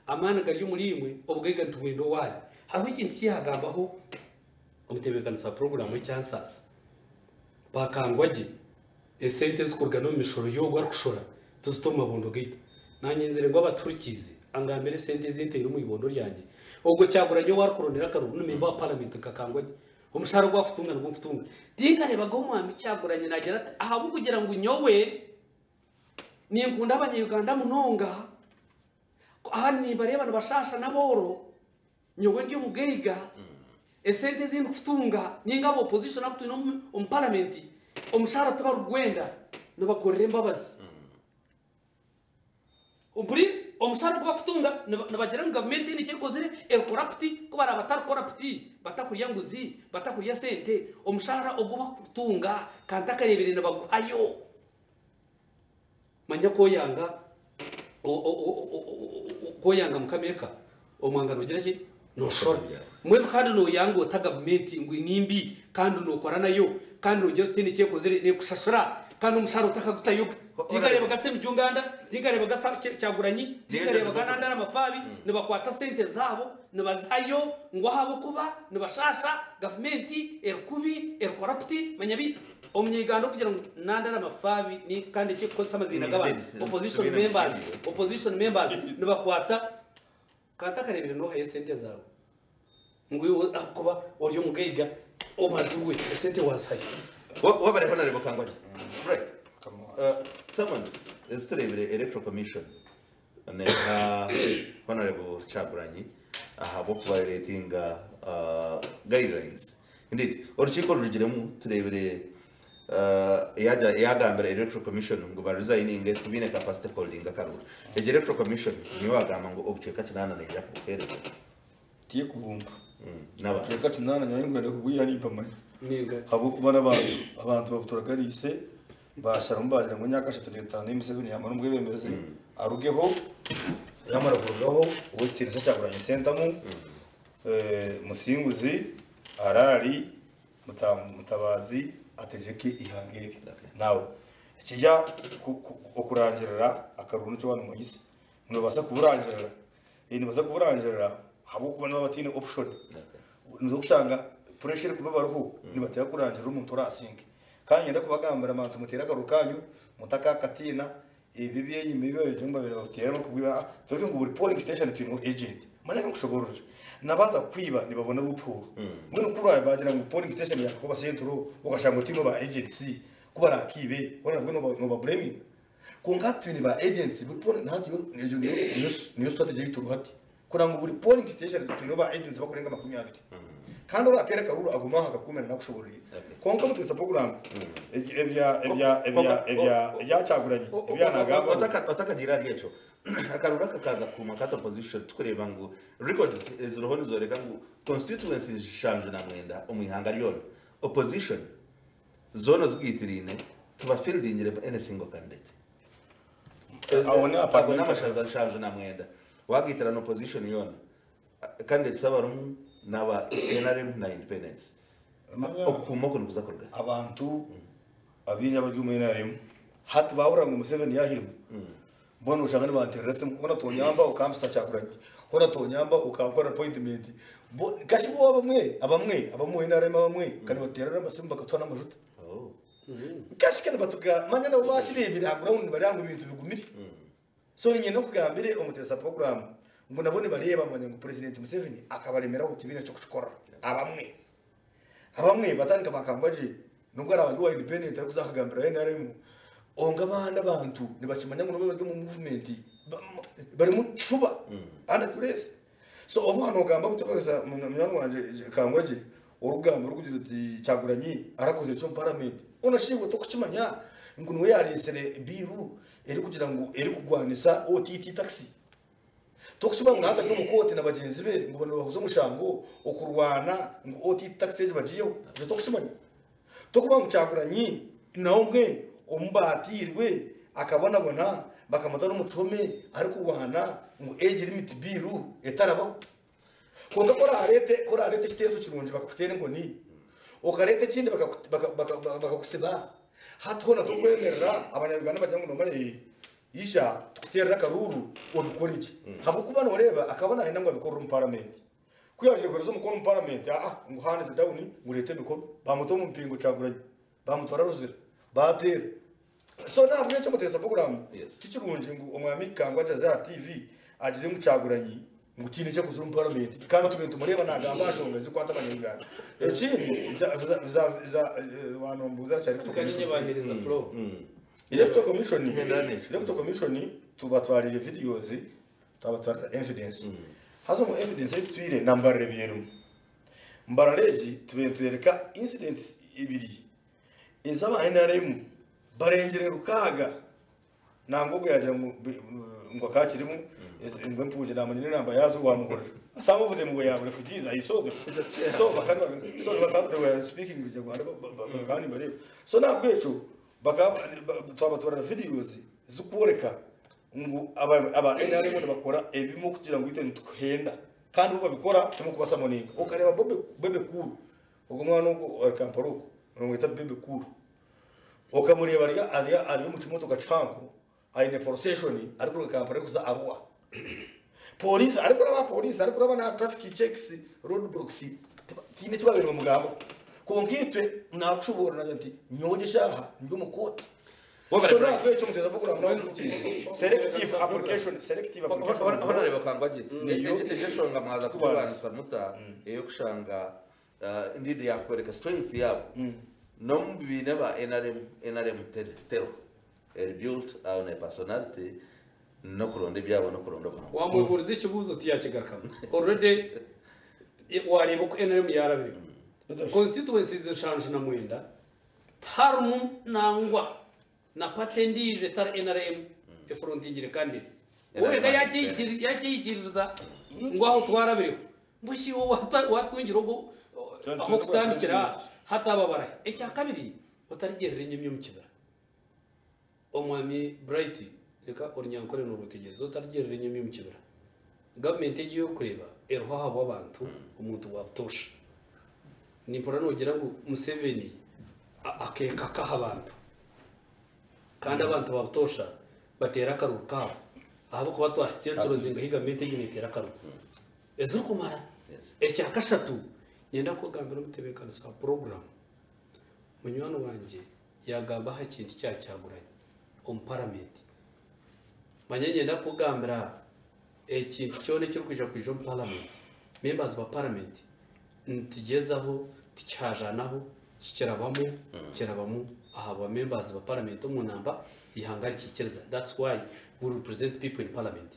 Amaani gari omuri imwe, obugaiga nitubwenda owaari. Hariho ekintu eki yaagambaho omutebeekanisa wa puroguraamu ekyansaasa. Bakangwa gye, esente ezikuruga n'omu mishoro y'ogwo arikushora tuzite omu mabondo gaitu. Naanye nzire ngu abatuhurikiize angambire esente ezi ntaire omu ibondo ryangye. Ogwo Kyagulanyi ou arikurondera akaruru ni memba wa paramenti nkakangwa gye. Omushaara ogu arikutunga nigwo nkutunga. Tinkareebaga omwami Kyagulanyi naagira ati ahabw'okugira ngu nyowe ninkunda abanya-Uganda munonga, Aha nimbareeba nibashaasha n'abooro, nyowe ndi omugaiga, esente ezi ndikutunga ninga aba opposition abu twine omu paramenti, omushaara tibarikugwenda, nibakorera embabazi. Mpurira omushaara ogu bakutunga nibagira ngu gavumenti eine eki ekozire, eri corrupt, ku baraabe batari corrupt, batakurya nguzi, batakurya sente, omushaara ogu bakutunga ka ntakareebire nibaguhayo. Manya ku oyanga ku oyanga Mukama eka, omwanga noogira ki? Nooshora. Mbwenu kandi nooyanga ota gavumenti ngu ni mbi kandi nookora nayo kandi noogira oti tihaine eki ekozire, neekushashura kandi omushaara otakagutayoga. Tinkareebaga Ssemujju Nganda, tinkareebaga Kyagulanyi, tinkareebaga Nandala Mafaabi nibakwata sente zaabo nibazihayo ngu ahabw'okuba nibashaasha gavumenti eri kubi, eri corrupt, manya bi. Omunyayuganda okugira ngu nandara amafaabi ni kandi eki kukozesa amaziina g'abantu opposition members opposition members nibakwata kantakareebire nohayo esente zaawe ngu iwe ahakuba ori omugaiga omazirwe esente wazihayo. Wabare Honorable Kangwagye. Right. Summons ezitureebire Electoral Commission neha Honorable Kyagulanyi ahabw'okuviolatinga guidelines. Indeed, orukiiko orurugiremu tureebire yagambira Electoral Commission ngu ba resigninge tibaine capacity kuholdinga akaruru. Egi Electoral Commission niyo wagamba ngu obucweka kinaana neija kubuheereza. Tiyekubumba. N'abantu. Obucweka kinaana nyowe nkwenda kubwiha nimpamanya. Ninga. Habw'okuba n'abantu abantu babuturaganiise Baasharamu baagira ngu emyaka ashatu n'etaano ei Museveni yaamara omu bwebembezi arugeho, yaamara kurugaho ow'ekitiinisa Kyagulanyi Ssentamu, Musinguzi, Araali, Mutabaazi ategyeke eihanga eri. Now ekirya okurangirira akaruru nikyo waaba nomanyisa. Nibabaasa kuburangirira, nibabaasa kuburangirira ahabw'okuba nibaba bataine option. Noza kushanga pressure erikuba ebariho nibateera kurangirira omuntu oraasinge. Kandi niinyenda kubagambira abantu muteere akaruru kaanyu mutakakatiina, ebi eby'enyima ebi bari babaire nibateera barikubwira tureke ngu buri polling station twineho agent. Manya kankushoboororere, n'abaaza kukwiba nibabona loophole. Mbwenu ku baagira ngu polling station ya Kakoba Central okashanga otiineho ba agents ku baraakiibe hoona nabwo nooba blaminga. Kwonka hati twine ba agents buri polling hati egyo niyo strategy ei turiho hati. Kureba ngu buri polling station twineho ba agents bakurenga 20. Kandi orateera akaruru agume aho akakuume nanakushoboororere. Kwonka omuteesa program ebya ebya ebya ebya ebya Kyagulanyi ebi yaanagambaho. Otakagiire ahari ekyo, akaruru aka kaaza kukuuma kata opposition tukureeba ngu records eziriho nizooreka ngu constituency 79 omu ihanga ryona, opposition zoona ozigaitiraine tibafieldingire any single candidate. Aho ni aha Ago parliamentary. n'amashaza 79 wagaitirana opposition yoona candidates abarimu n'aba NRM na independents. Manya Okukuuma oku nikuza kuruga hi? Abantu abaingi abari omu NRM hati baahurira ngu Museveni yaahirima, boona oshanga nibanteerera esimu, hoona tonyamba okampisa Kyagulanyi, hoona tonyamba okankora appointment. Bo kashi bo abamwe, abamwe, ab'omu NRM abamwe ka nibateerera amasimu bakatuha n'amajuta. Oh. Kashi ka nibatuga manya nabo baakireebire aha ground nibareeba ngu ebintu bigumire. So niinyenda nkugambire omuteesa puroguraamu ngu nabo nibareeba manya ngu Purezidenti Museveni akabaremeraho tibaine ky'okukikorera. Abamwe. Abamwe batandika bakangwa gye n'obu araabe ari owa independent arikuza akagambira NRM kwonka abandi abantu nibakimanya ngu nabo bari omu movement barimu kifuba under duress. So obu waaba noogamba butobaza munywani wangye kangwa gye orikugamba orikugira oti Kyagulanyi arakozire ki omu paramenti hoona shi iwe torikukimanya ngu niwe yaareetsire bill erikugira ngu erikugwanisa OTT tax? Tokusiba ngu naata ari omu kooti na bagyenzi be ngu nibahuza omushango okurwana ngu OTT tax egi bagiiheho. Ekyo tokukimanya. Tokuba ngu Kyagulanyi nawe obwe omu baatiirwe akabonabona bakamuta n'omu kihome arikurwana ngu age limit bill etarabaho. Kwonka ku oraareete ku oraareete ekiteeso kirungi bakakuteera enkoni, okareeta ekindi bakakusiba, hati hoona torikwemerera abanya-Uganda bagira ngu noomanya ee ija tukuteerere akaruuru obikore gye. Ahabw'okuba nooreeba akaba naayenda ngu abikorere omu paramenti. Ku yaagiire kuheereza omukono omu paramenti, aa ngu hands down ngu reeta emikono, baamuta omu mpingo Kyagulanyi, baamutwara Luzira, baateera. So n'ahabw'ekyo Muteesa Program ti kirungi ngu Omwami Kangwa agye aha TV agire ngu Kyagulanyi ngu tihaine eki akozire omu paramenti kandi tube nitumureba nagamba aha nshonga ezikukwata abanya-Uganda. Ekindi, wanombuuza aha kya Electoral Kanyine Commission. bahereza floor. Electoral Commission, Hendera n'ekyo. Electoral Commission tubatwarire videos, twabatwarira evidence. Haza omu evidence ei tutwire na Mbarara ebyerimu. Mbarara egi tubaire nitwereka incidents ibiri ez'aba NRM barengire rukaaga nangwa ogwo yagira ngu ngu akaba akirimu ngu empungi namanya n'enamba yaazo wamuhurira. Some of them were refugees, I saw them. So bakaba so bakaba they were speaking Runyarwanda bakaba nibareeba. So n'ahabw'ekyo bakaba twabatwarira videos zikworeka ngu aba NRM nibakora ebimwe kugira ngu itwe nitukuhenda kandi bo babikora timukubasamoninga. Okareeba Bebe Cool Ogwo mwana ogwo ari Kampala okwo nibamweta Bebe Cool. Okamureeba ari ari ari omu kimotoka kihango aine procession arikuruga Kampala arikuza Arua. Police arikuraba aha police arikuraba n'aha traffic checks, road blocks tihaine eki baabaire nibamugambaho. Kwonka itwe naakushoboorora naagira nti nyowe eshaaha ndi omu kooti. So nahabwekyo muteeza program nawe tukukiize. Selective application, selective application. Honareba Kangwagye, Niyo egyo enshonga mwaza kubanza. kugibanisa muta ey'okushanga indeed yakworeka strength yaabo n'omu bibiina ba NRM, NRM tero eri built on a personality n'okuronda ebyabo n'okuronda obuhanguzi. Wamwebuuriza ekibuuzo tiyakigarukamu. Already wareeba oku NRM yarabire. Constituencies 79 tiharimu nangwa na party endiijo etari NRM efrontingire candidates. Wenka yakyeyikiririza ngu aho twarabireho. Mbwenu shi iwe watungire ogwo ah'okutandikira hati aba barahi? Ekyakabiri otarigyerera enyomyo omu kibira. Omwami Bright reka Orunyankore norwetegyereza otarigyerera enyomyo omu kibira. Gavumenti egi ei orikureeba eriho ahabw'abantu omuntu wa butoosha. Nimpurira noogira ngu Museveni akeekaka aha bantu kandi abantu ba butoosha bateera akaruru kaabo ahabw'okuba twahitsya encuro zingahi gavumenti egi neeteera akaruru ezirikumara. Ekya kashatu niinyenda kukugambira omutebeekanisa wa puroguraamu munywani wangye yaagamba aha kintu kya Kyagulanyi omu paramenti. Manya niinyenda kukugambira ekintu kyona ekirikwija kwija omu paramenti, members ba paramenti nitugyezaho tikihajaanaho kikirabamu kirabamu ahabwa members ba parliament omu namba eihanga rikiikiriza that's why we represent people in parliament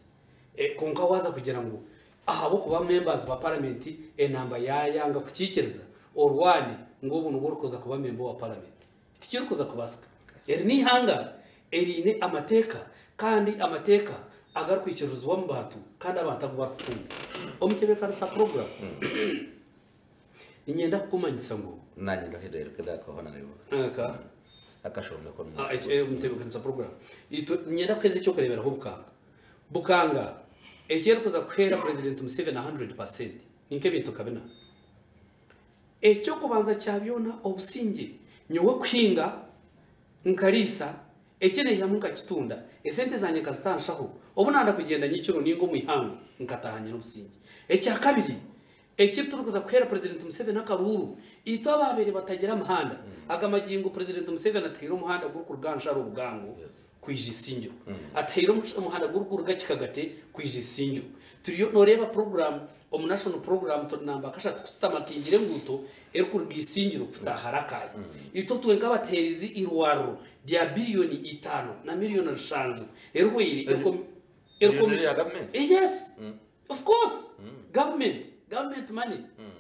kwonka waaza kugira ngu ahabw'okuba members ba parliament enamba yaayanga kukiikiriza orwane ngu obu nibwo orikuza kuba member wa parliament tikirikuza kubaasika eri n'eihanga eriine amateeka kandi amateeka agarikwikirizibwa omu bantu kandi abantu agu barikukunda omutebeekanisa program Niinyenda kukumanyisa ngu. Naanye ndahereruka ndakaho na reeba. Aka. Akashonga ko Ah, eki- eh, omutebeekanisa program. Itwe niinyenda kuheereza eky'okureeberaho Bukanga. Bukanga eki erikuza kuheera President Museveni 100% ni nk'ebintu nka bina. Eky'okubanza kya byona obusingye. Nyowe kuhinga nkariisa, eki naihamu nkakitunda, esente zangye nkazita aha nshaho, obu nanda kugyenda nyekiro nainga omu ihangwe nkataaha nyine obusingye. Ekya kabiri, Eki turikuza kuheera Purezidenti Museveni akaruuru, itwe abaabaire batagira mihanda, aga magingo Purezidenti Museveni atuhaire omuhanda gurikuruga aha nsharo Bugango kwija Isingiro. Atuhaire omuhanda gurikuruga Kikagate kwija Isingiro. Turiyo nooreeba puroguraamu, omu National Program turi namba kashatu kushutama tingire enguuto erikuruga Isingiro kutaaha Rakai. Itwe twenka abatuheerize eirwariro rya biriyoni itaano na miriyoni rushanju erihweire Biriyoni ya gavumenti? Yes! Of course! Government, government money,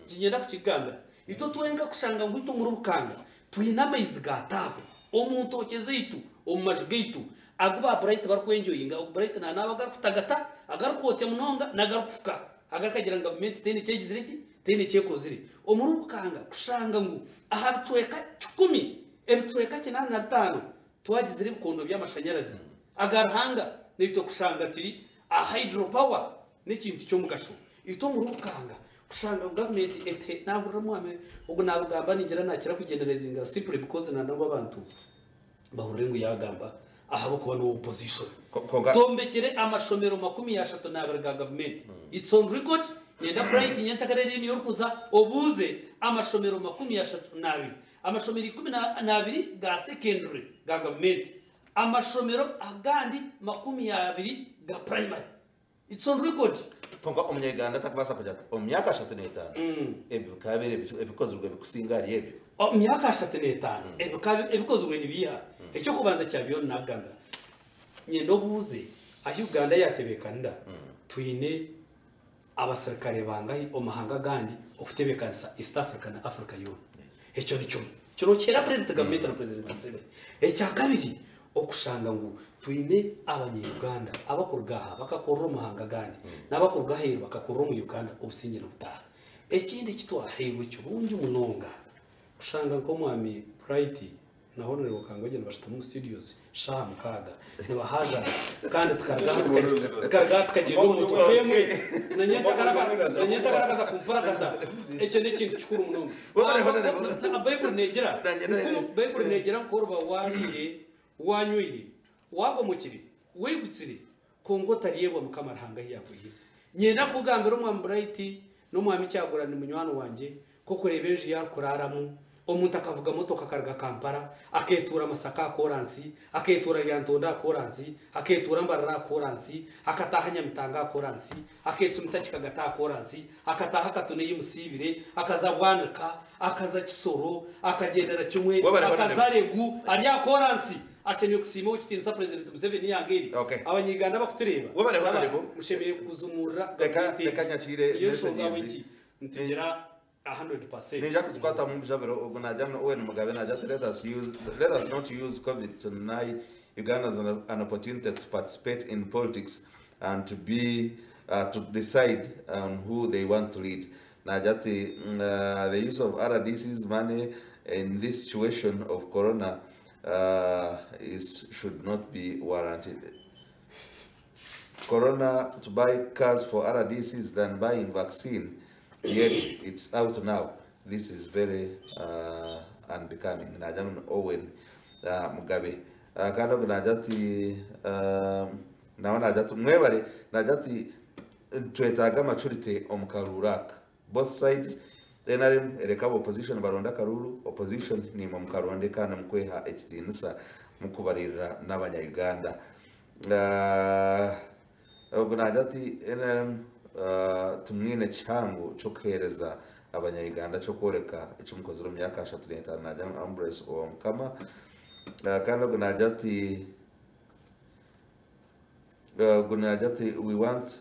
niinyenda kukigambira. Itwe twenka kushanga ngu itwe omuri Bukanga twine amaizi ga taapu omu ntookye zaitu, omu maju gaitu. Agu ba Bright barikwenjoyinga, ogu Bright nanaaba agarikutagata, agarikwotsya munonga n'agarikufuka, agarikugira ngu gavumenti teine eki egizire ki, teine eki ekozire. Omuri Bukanga kushanga ngu aha bicweka 100, ebicweka 85 twagizire ebikondo by'amashanyarazi aga Ruhanga, naitwe kushanga turi aha hydro power n'ekintu ky'omugasho. Itwe omuri Bukanga kushanga ngu gavumenti ete nahurira omwami ogu nabugamba ningira nakira kugenerezinga simply because nanangwa abantu bahurire ngu yagamba ahabw'okuba n'owa opposition. Twombekire amashomero 32 ga gavumenti. It's on record, nyenda Bright nyenkyakare eri niyo orikuza obuuze amashomero 32. Amashomero 12 ga secondary ga gavumenti. Amashomero agandi 20 ga primary. It's on record. Konka omunyayuganda atakubaasa kugira ati omu myaka 35 ebi bikaba biri ebikozirwe bikusinga ahari ebyo. Omu myaka 35 ebikaba ebikozirwe nibiiha? Eky'okubanza kya byona nakugambira nyenda obuuze ahi Uganda yatebeekanira twine abasirikare bangahi omu mahanga agandi okutebeekanisa East Africa na Africa yoona. Ekyo ni kimwe. Kino kihera credit gavumenti na President Museveni. Ekya kabiri okushanga ngu twine abanya-Uganda abakuruga aha bakakorera omu mahanga agandi n'abakuruga aheeru bakakorera omu Uganda obusingye nibutaaha. Ekindi eki twahairwe kirungi munonga kushanga nk'omwami Bright na Honorable Kangwagye nibashutama omu studios shaaha 6 nibahaajana kandi tukaruga aha tukaruga aha tukagyenda omu motoka emwe na nyenkyakare akaza kumpurakata. Ekyo n'ekintu kikuru munonga. Baiburi neegira Baiburi neegira ngu ku oriba waariire, waanywire, waagomokire, weigutsire, kwonka otaryebwa Mukama Ruhanga ahi yaakwihire. Nyenda kukugambira omwami Bright n'omwami Kyagurani munywani wangye, nk'okureeba enju ei arikuraaramu, omuntu akavuga motoka akaruga Kampala, akeetuura Masaka aha kooransi, akeetuura Lyantonde aha kooransi, akeetuura Mbarara aha kooransi, akataaha Nyamitanga aha kooransi, akeecumita Kikagata aha kooransi, akataaha Katuna ei Musiibire, akaza Bwanika, akaza Kisoro, akagyendera kimwe, akaza Regu, ari aha kooransi. Ashemereire kusiima ow'ekitiinisa Purezidenti Museveni eihanga eri. Abanyayuganda abakutureeba, mushemereire kuzumurira gavumenti egi. Niyo nshonga ahabw'enki nitugira 100%. Ninja kuzikwatamu omubijabiro ogu nagira ngu Owen Mugabe nagira ati let us use let us not use covid to deny Ugandans an, an opportunity to participate in politics and to be to decide on who they want to lead. Nagira ati the use of RDC's money in this situation of corona is should not be warranted. Corona to buy cars for RDCs than buying vaccine, yet it's out now. This is very unbecoming. Nagira ngu ni Owen Mugabe. Kandi ogu nagira ati nawe nagira ati mwebare nagira ati twetaaga maturity omu karuuru aka. Both sides NRM ereka aba opposition baronde akaruuru, opposition niimwe mukaronde kandi mukweha ekitiinisa mukubaririra n'abanya-Uganda. Ogu naagira ati NRM timwine kihango ky'okuheereza abanya-Uganda ky'okworeka eki mukozire omu myaka 35 naagira ngu Ambrose Owamukama. Kandi ogu naagira ati ogu naagira ati we want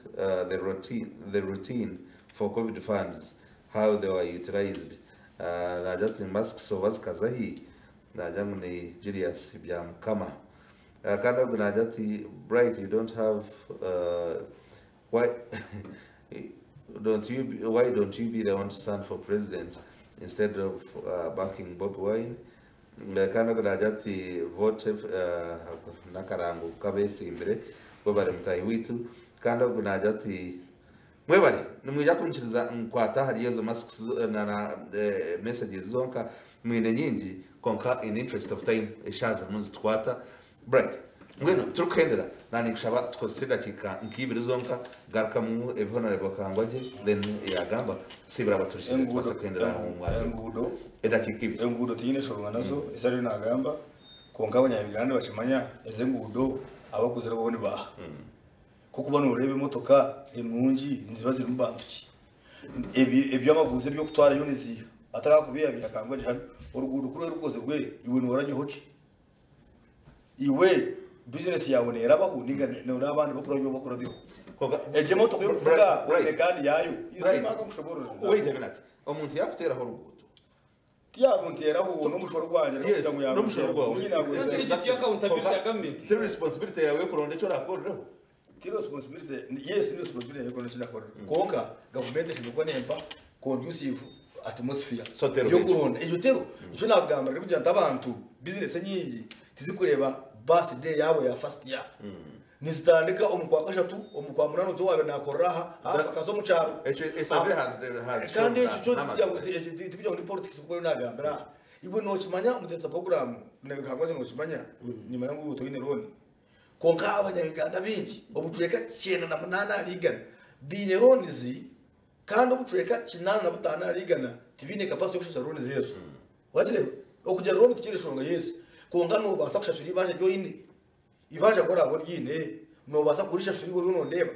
the routine for covid funds how they were utilized. Naagira ati masks oba zikaza hi? Naagira ngu ni Julius Byamukama. Kandi ogu naagira ati Bright you don't have why don't you why don't you be the one to stand for president instead of backing Bobi Wine? Kandi ogu naagira ati vote n'akarango k'abeesimbire bo bari mutahi waitu. Kandi ogu naagira ati mwebare nimwija kunkiriza nkwata ahari ezo masks na messages zonka mwine nyingi konka in interest of time eshaaha zirimu nizitukwata. Bright mbwenu turikuhendera naninkushaba tukozese edakiika nk'ibiri zonka garukamu ebi Honorable Kangwagye then yagamba sibira abaturikire tubaase kuhendera aha mumwazyo. Enguudo Edakiika ibiri. Enguudo tinyine nshonga nazo ezi ariyo nagamba, kwonka abanya-Uganda nibakimanya ezi enguudo abakuzire bo ni baaha. Kukuba noreeba emotoka enungi niziba zirimu bantu ki? Ebyamaguzi eby'okutwarayo niziiha? Atarakubihabya Kangwagye hanu, oruguudo kuri rukozirwe iwe noranyaho ki? Iwe bizinesi yawe neerabaho ninga noreeba abandi bakurabyaho bakurabyaho. Egyo emotoka y'okuvuga oine kandi yaayo. Simba nkakushoboororera. Wait a minute. Omuntu yakuteeraho oruguuto. Tiyarunteeraho n'omushoro gwangye Yes, kugira ngu n'omushoro gwawe. Nyine nagwetera. Exactly. Accountability ya government. Ti responsibility yawe kuronda icyo urakoreraho. Ti responsibility, yes, ni responsibility yawe kuronda icyo urakoreraho. Konka gavumenti eshemereire kuba nempa conducive atmosphere So tero yokuronda ekyo tero nikyo nakugamba rero kugira nti abantu business nyingi tizikureeba birthday yabo ya first year nizitandika omu kwa kashatu omu kwa munana otyo wabe nakorera aha aha bakaza omu kyaro. Ekyo a survey has shown Kandi ekyo that kyo n'amazi tikugira ngu tikugira ngu ni politics kuko nagambira aha. Iwe nokimanya omuteesa program nabikangwa nokimanya nimanya ngu toine loan konka abanyayuganda bingi obucweka 98 ahari igana biine loans kandi obucweka 85 ahari igana tibiine capacity yokushashura loans ezo. Wakireba okugira loan tikiri enshonga yes konka nobaasa kushashura ibanja ryoine ibanja ku oraabe oryine nobaasa kurishashura iwe oriyo nondeeba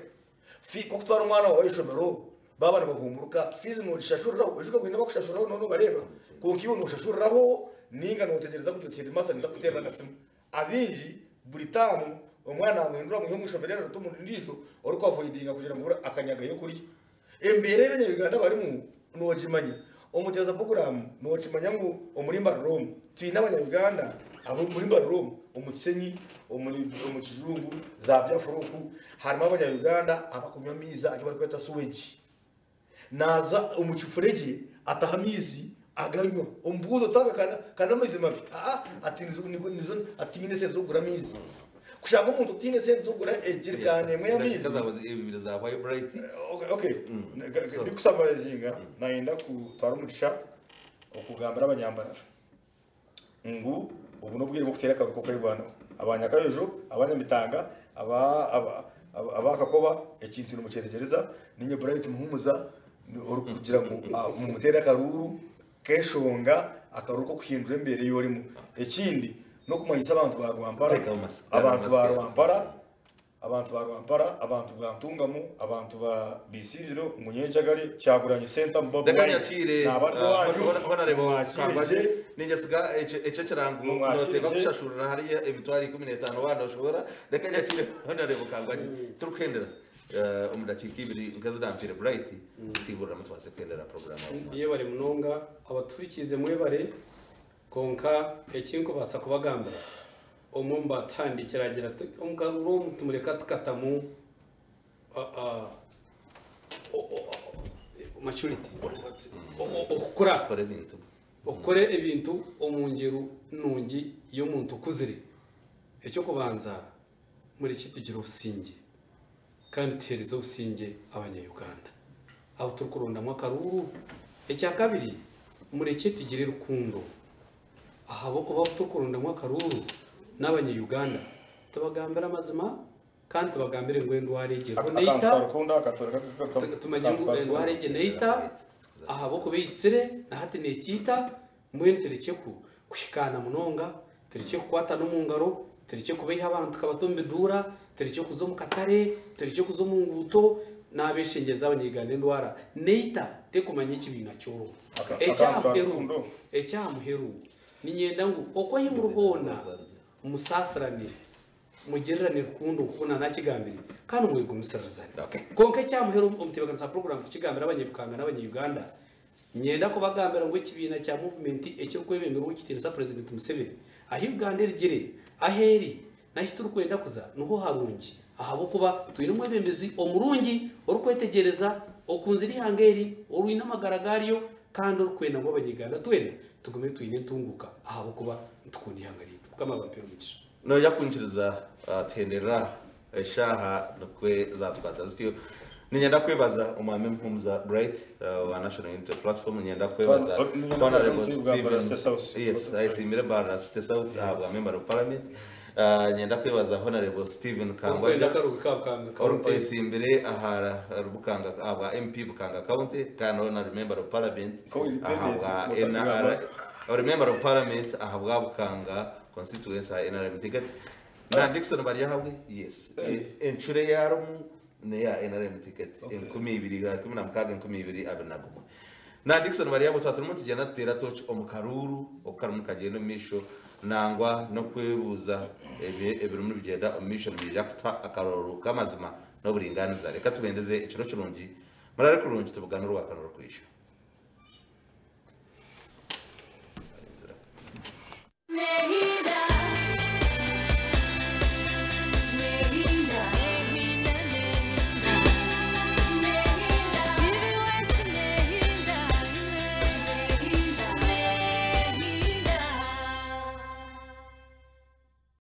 Fi kokutwara omwana waawe ah'ishomero baaba nibahumuruka fees nogishashuriraho oijuka ngu haine abakushashuriraho noba nobareeba kwonka iwe noshashuriraho ninga notegereza kugira oti headmaster naija kukuteerera akasimu. Abaingi buri taamu omwana namuhindura amwiha omu ishomero eri arita omu rindiijo orikuavoidinga kugira ngu akanyaga y'okurya. Embeera ei abanya-Uganda barimu nogimanya. Omuteeza puroguraamu nokimanya ngu omuri Mbarara omu twine abanya-Uganda ab'omuri Mbarara omu, omu Kisenyi, omuri omu Kijungu, za Biafra oku, harimu abanya-Uganda abakunywa amaizi agu barikweta sewage. Naaza omu kifuregye ataha amaizi aganywa. Omubuuze oti aga ka n'amaizi mabi? Aa ati nizo nigo nizo ati tinyine esente z'okugura amaizi. Kushanga omuntu otaine esente z'okugura ejerikaani emwe y'amaizi. Endakiika zaawe ibiri zahwayo Bright. Okay, okay. Ndikusamarizinga nayenda kutwara omugisha okugambira abanyambarara ngu obu n'obwire bw'okuteera akaruka k'okwegwanaho. Abanyakayojo, abanyamitanga, aba Kakoba ekintu nimukyetegyereza ninye Bright Muhumuza orikugira ngu mumuteere akaruuru k'enshonga, akaruuru k'okuhindura embeera ei orimu. Ekindi n'okumanyisa abantu ba Rwampara, abantu ba Rwampara, abantu ba Rwampara, abantu ba Ntungamu, abantu ba Bisingiro ngu nyenkyakare Kyagulanyi Ssentamu Bobi Reka Wine nyakiire naaba ari owaanyu, Honorable mumwakiire Kangwagye. gye. Ninyesiga ekyo ekirango Mumwakiire noteekwa gye. kushashurira hariya emitwaro 15 waaba noshobora. Reka nyakiire Honorable Kangwagye. Turikuhendera omu dakiika ibiri nk'ezinampiire Bright, nsiiburiramu tubaase kuhendera puroguraamu aho omu mwanya. Yebare munonga abatuhurikiize mwebare kwonka ekinkubaasa kubagambira omwe omu batuhandiikire agira ati omu karuru omu tumureka tukatamu maturity okukura Okukora ebintu. Okukora ebintu omu ngyeru nungi y'omuntu okuzire. Eky'okubanza murekye tugire obusingye kandi tuheereze obusingye abanya-Uganda abu turikurondamu akaruuru. Ekyakabiri murekye tugire rukundo ahabw'okuba abu turikurondamu akaruuru n'abanya-Uganda tubagambire amazima kandi tubagambire ngu endwara egi eriho Akantu neita. ka rukundo akatoreka Tumanye ngu endwara egi neita ahabw'okuba eitsire na hati neekiita mbwenu turekye kuhikaana munonga, turekye kukwatana omu ngaro, turekye kubeiha abantu tukabata omu biduura, turekye kuza omu katare, turekye kuza omu nguuto n'abeshengyereza abanya-Uganda endwara neita tekumanya ekibiina ky'oruho. Akantu ka rukundo. Eky'aha muheru niinyenda ngu oku ahi muri hoona musaasirane, mugirirane rukundo nk'oku naakigambire kandi mwegumisiririzane. Kwonka eky'aha muheru omutebeekanisa wa puroguraamu kukigambira abanyabukanga n'abanya-Uganda, niinyenda kubagambira ngu ekibiina kya muvumenti ekirikwebemberwa Owekitiinisa Purezidenti Museveni, ahi Uganda erugire, ahu eri n'ahu turikwenda kuza niho harungi ahabw'okuba twine omwebembezi omurungi orikwetegyereza okunzire eihanga eri, orwine amagara gaaryo kandi orikwenda ngu abanya-Uganda twena tugume twine entunguuka ahabw'okuba nitukunda eihanga ryaitu. Mukama abampere omugisha. Noija kunkiriza tuhenderera eshaaha nikwo zaatukwata zityo. Niinyenda kwebaza Omwami Muhumuza Bright owa National Unity Platform. Niinyenda kwebaza Honourable Stephen Yes, ayesiimire Mbarara City South ahabwa Member of Parliament. Niinyenda kwebaza Honourable Stephen Kangwagya orikwesimbire aha Bukanga ahabwa MP Bukanga County kandi hoona ari Member of Parliament ahabwa NRM ori Member of Parliament ahabwa Bukanga Constituency aha NRM ticket. Na Dickson Baryahabwe, yes. Encuro ei arimu n'eya NRM ticket 2016 2021. Na Dickson Baryahabwe twaba turimu nitugyenda tuteera tooki omu karuuru oku karimu nikagyenda omu maisho nangwa n'okwebuuza ebirimu nibigyenda omu maisho nibiija kutuha akarooro k'amazima n'oburingaaniza. Reka tubendeze ekiro kirungi, murare kurungi tubugane orwakana orurikwija. Nehida.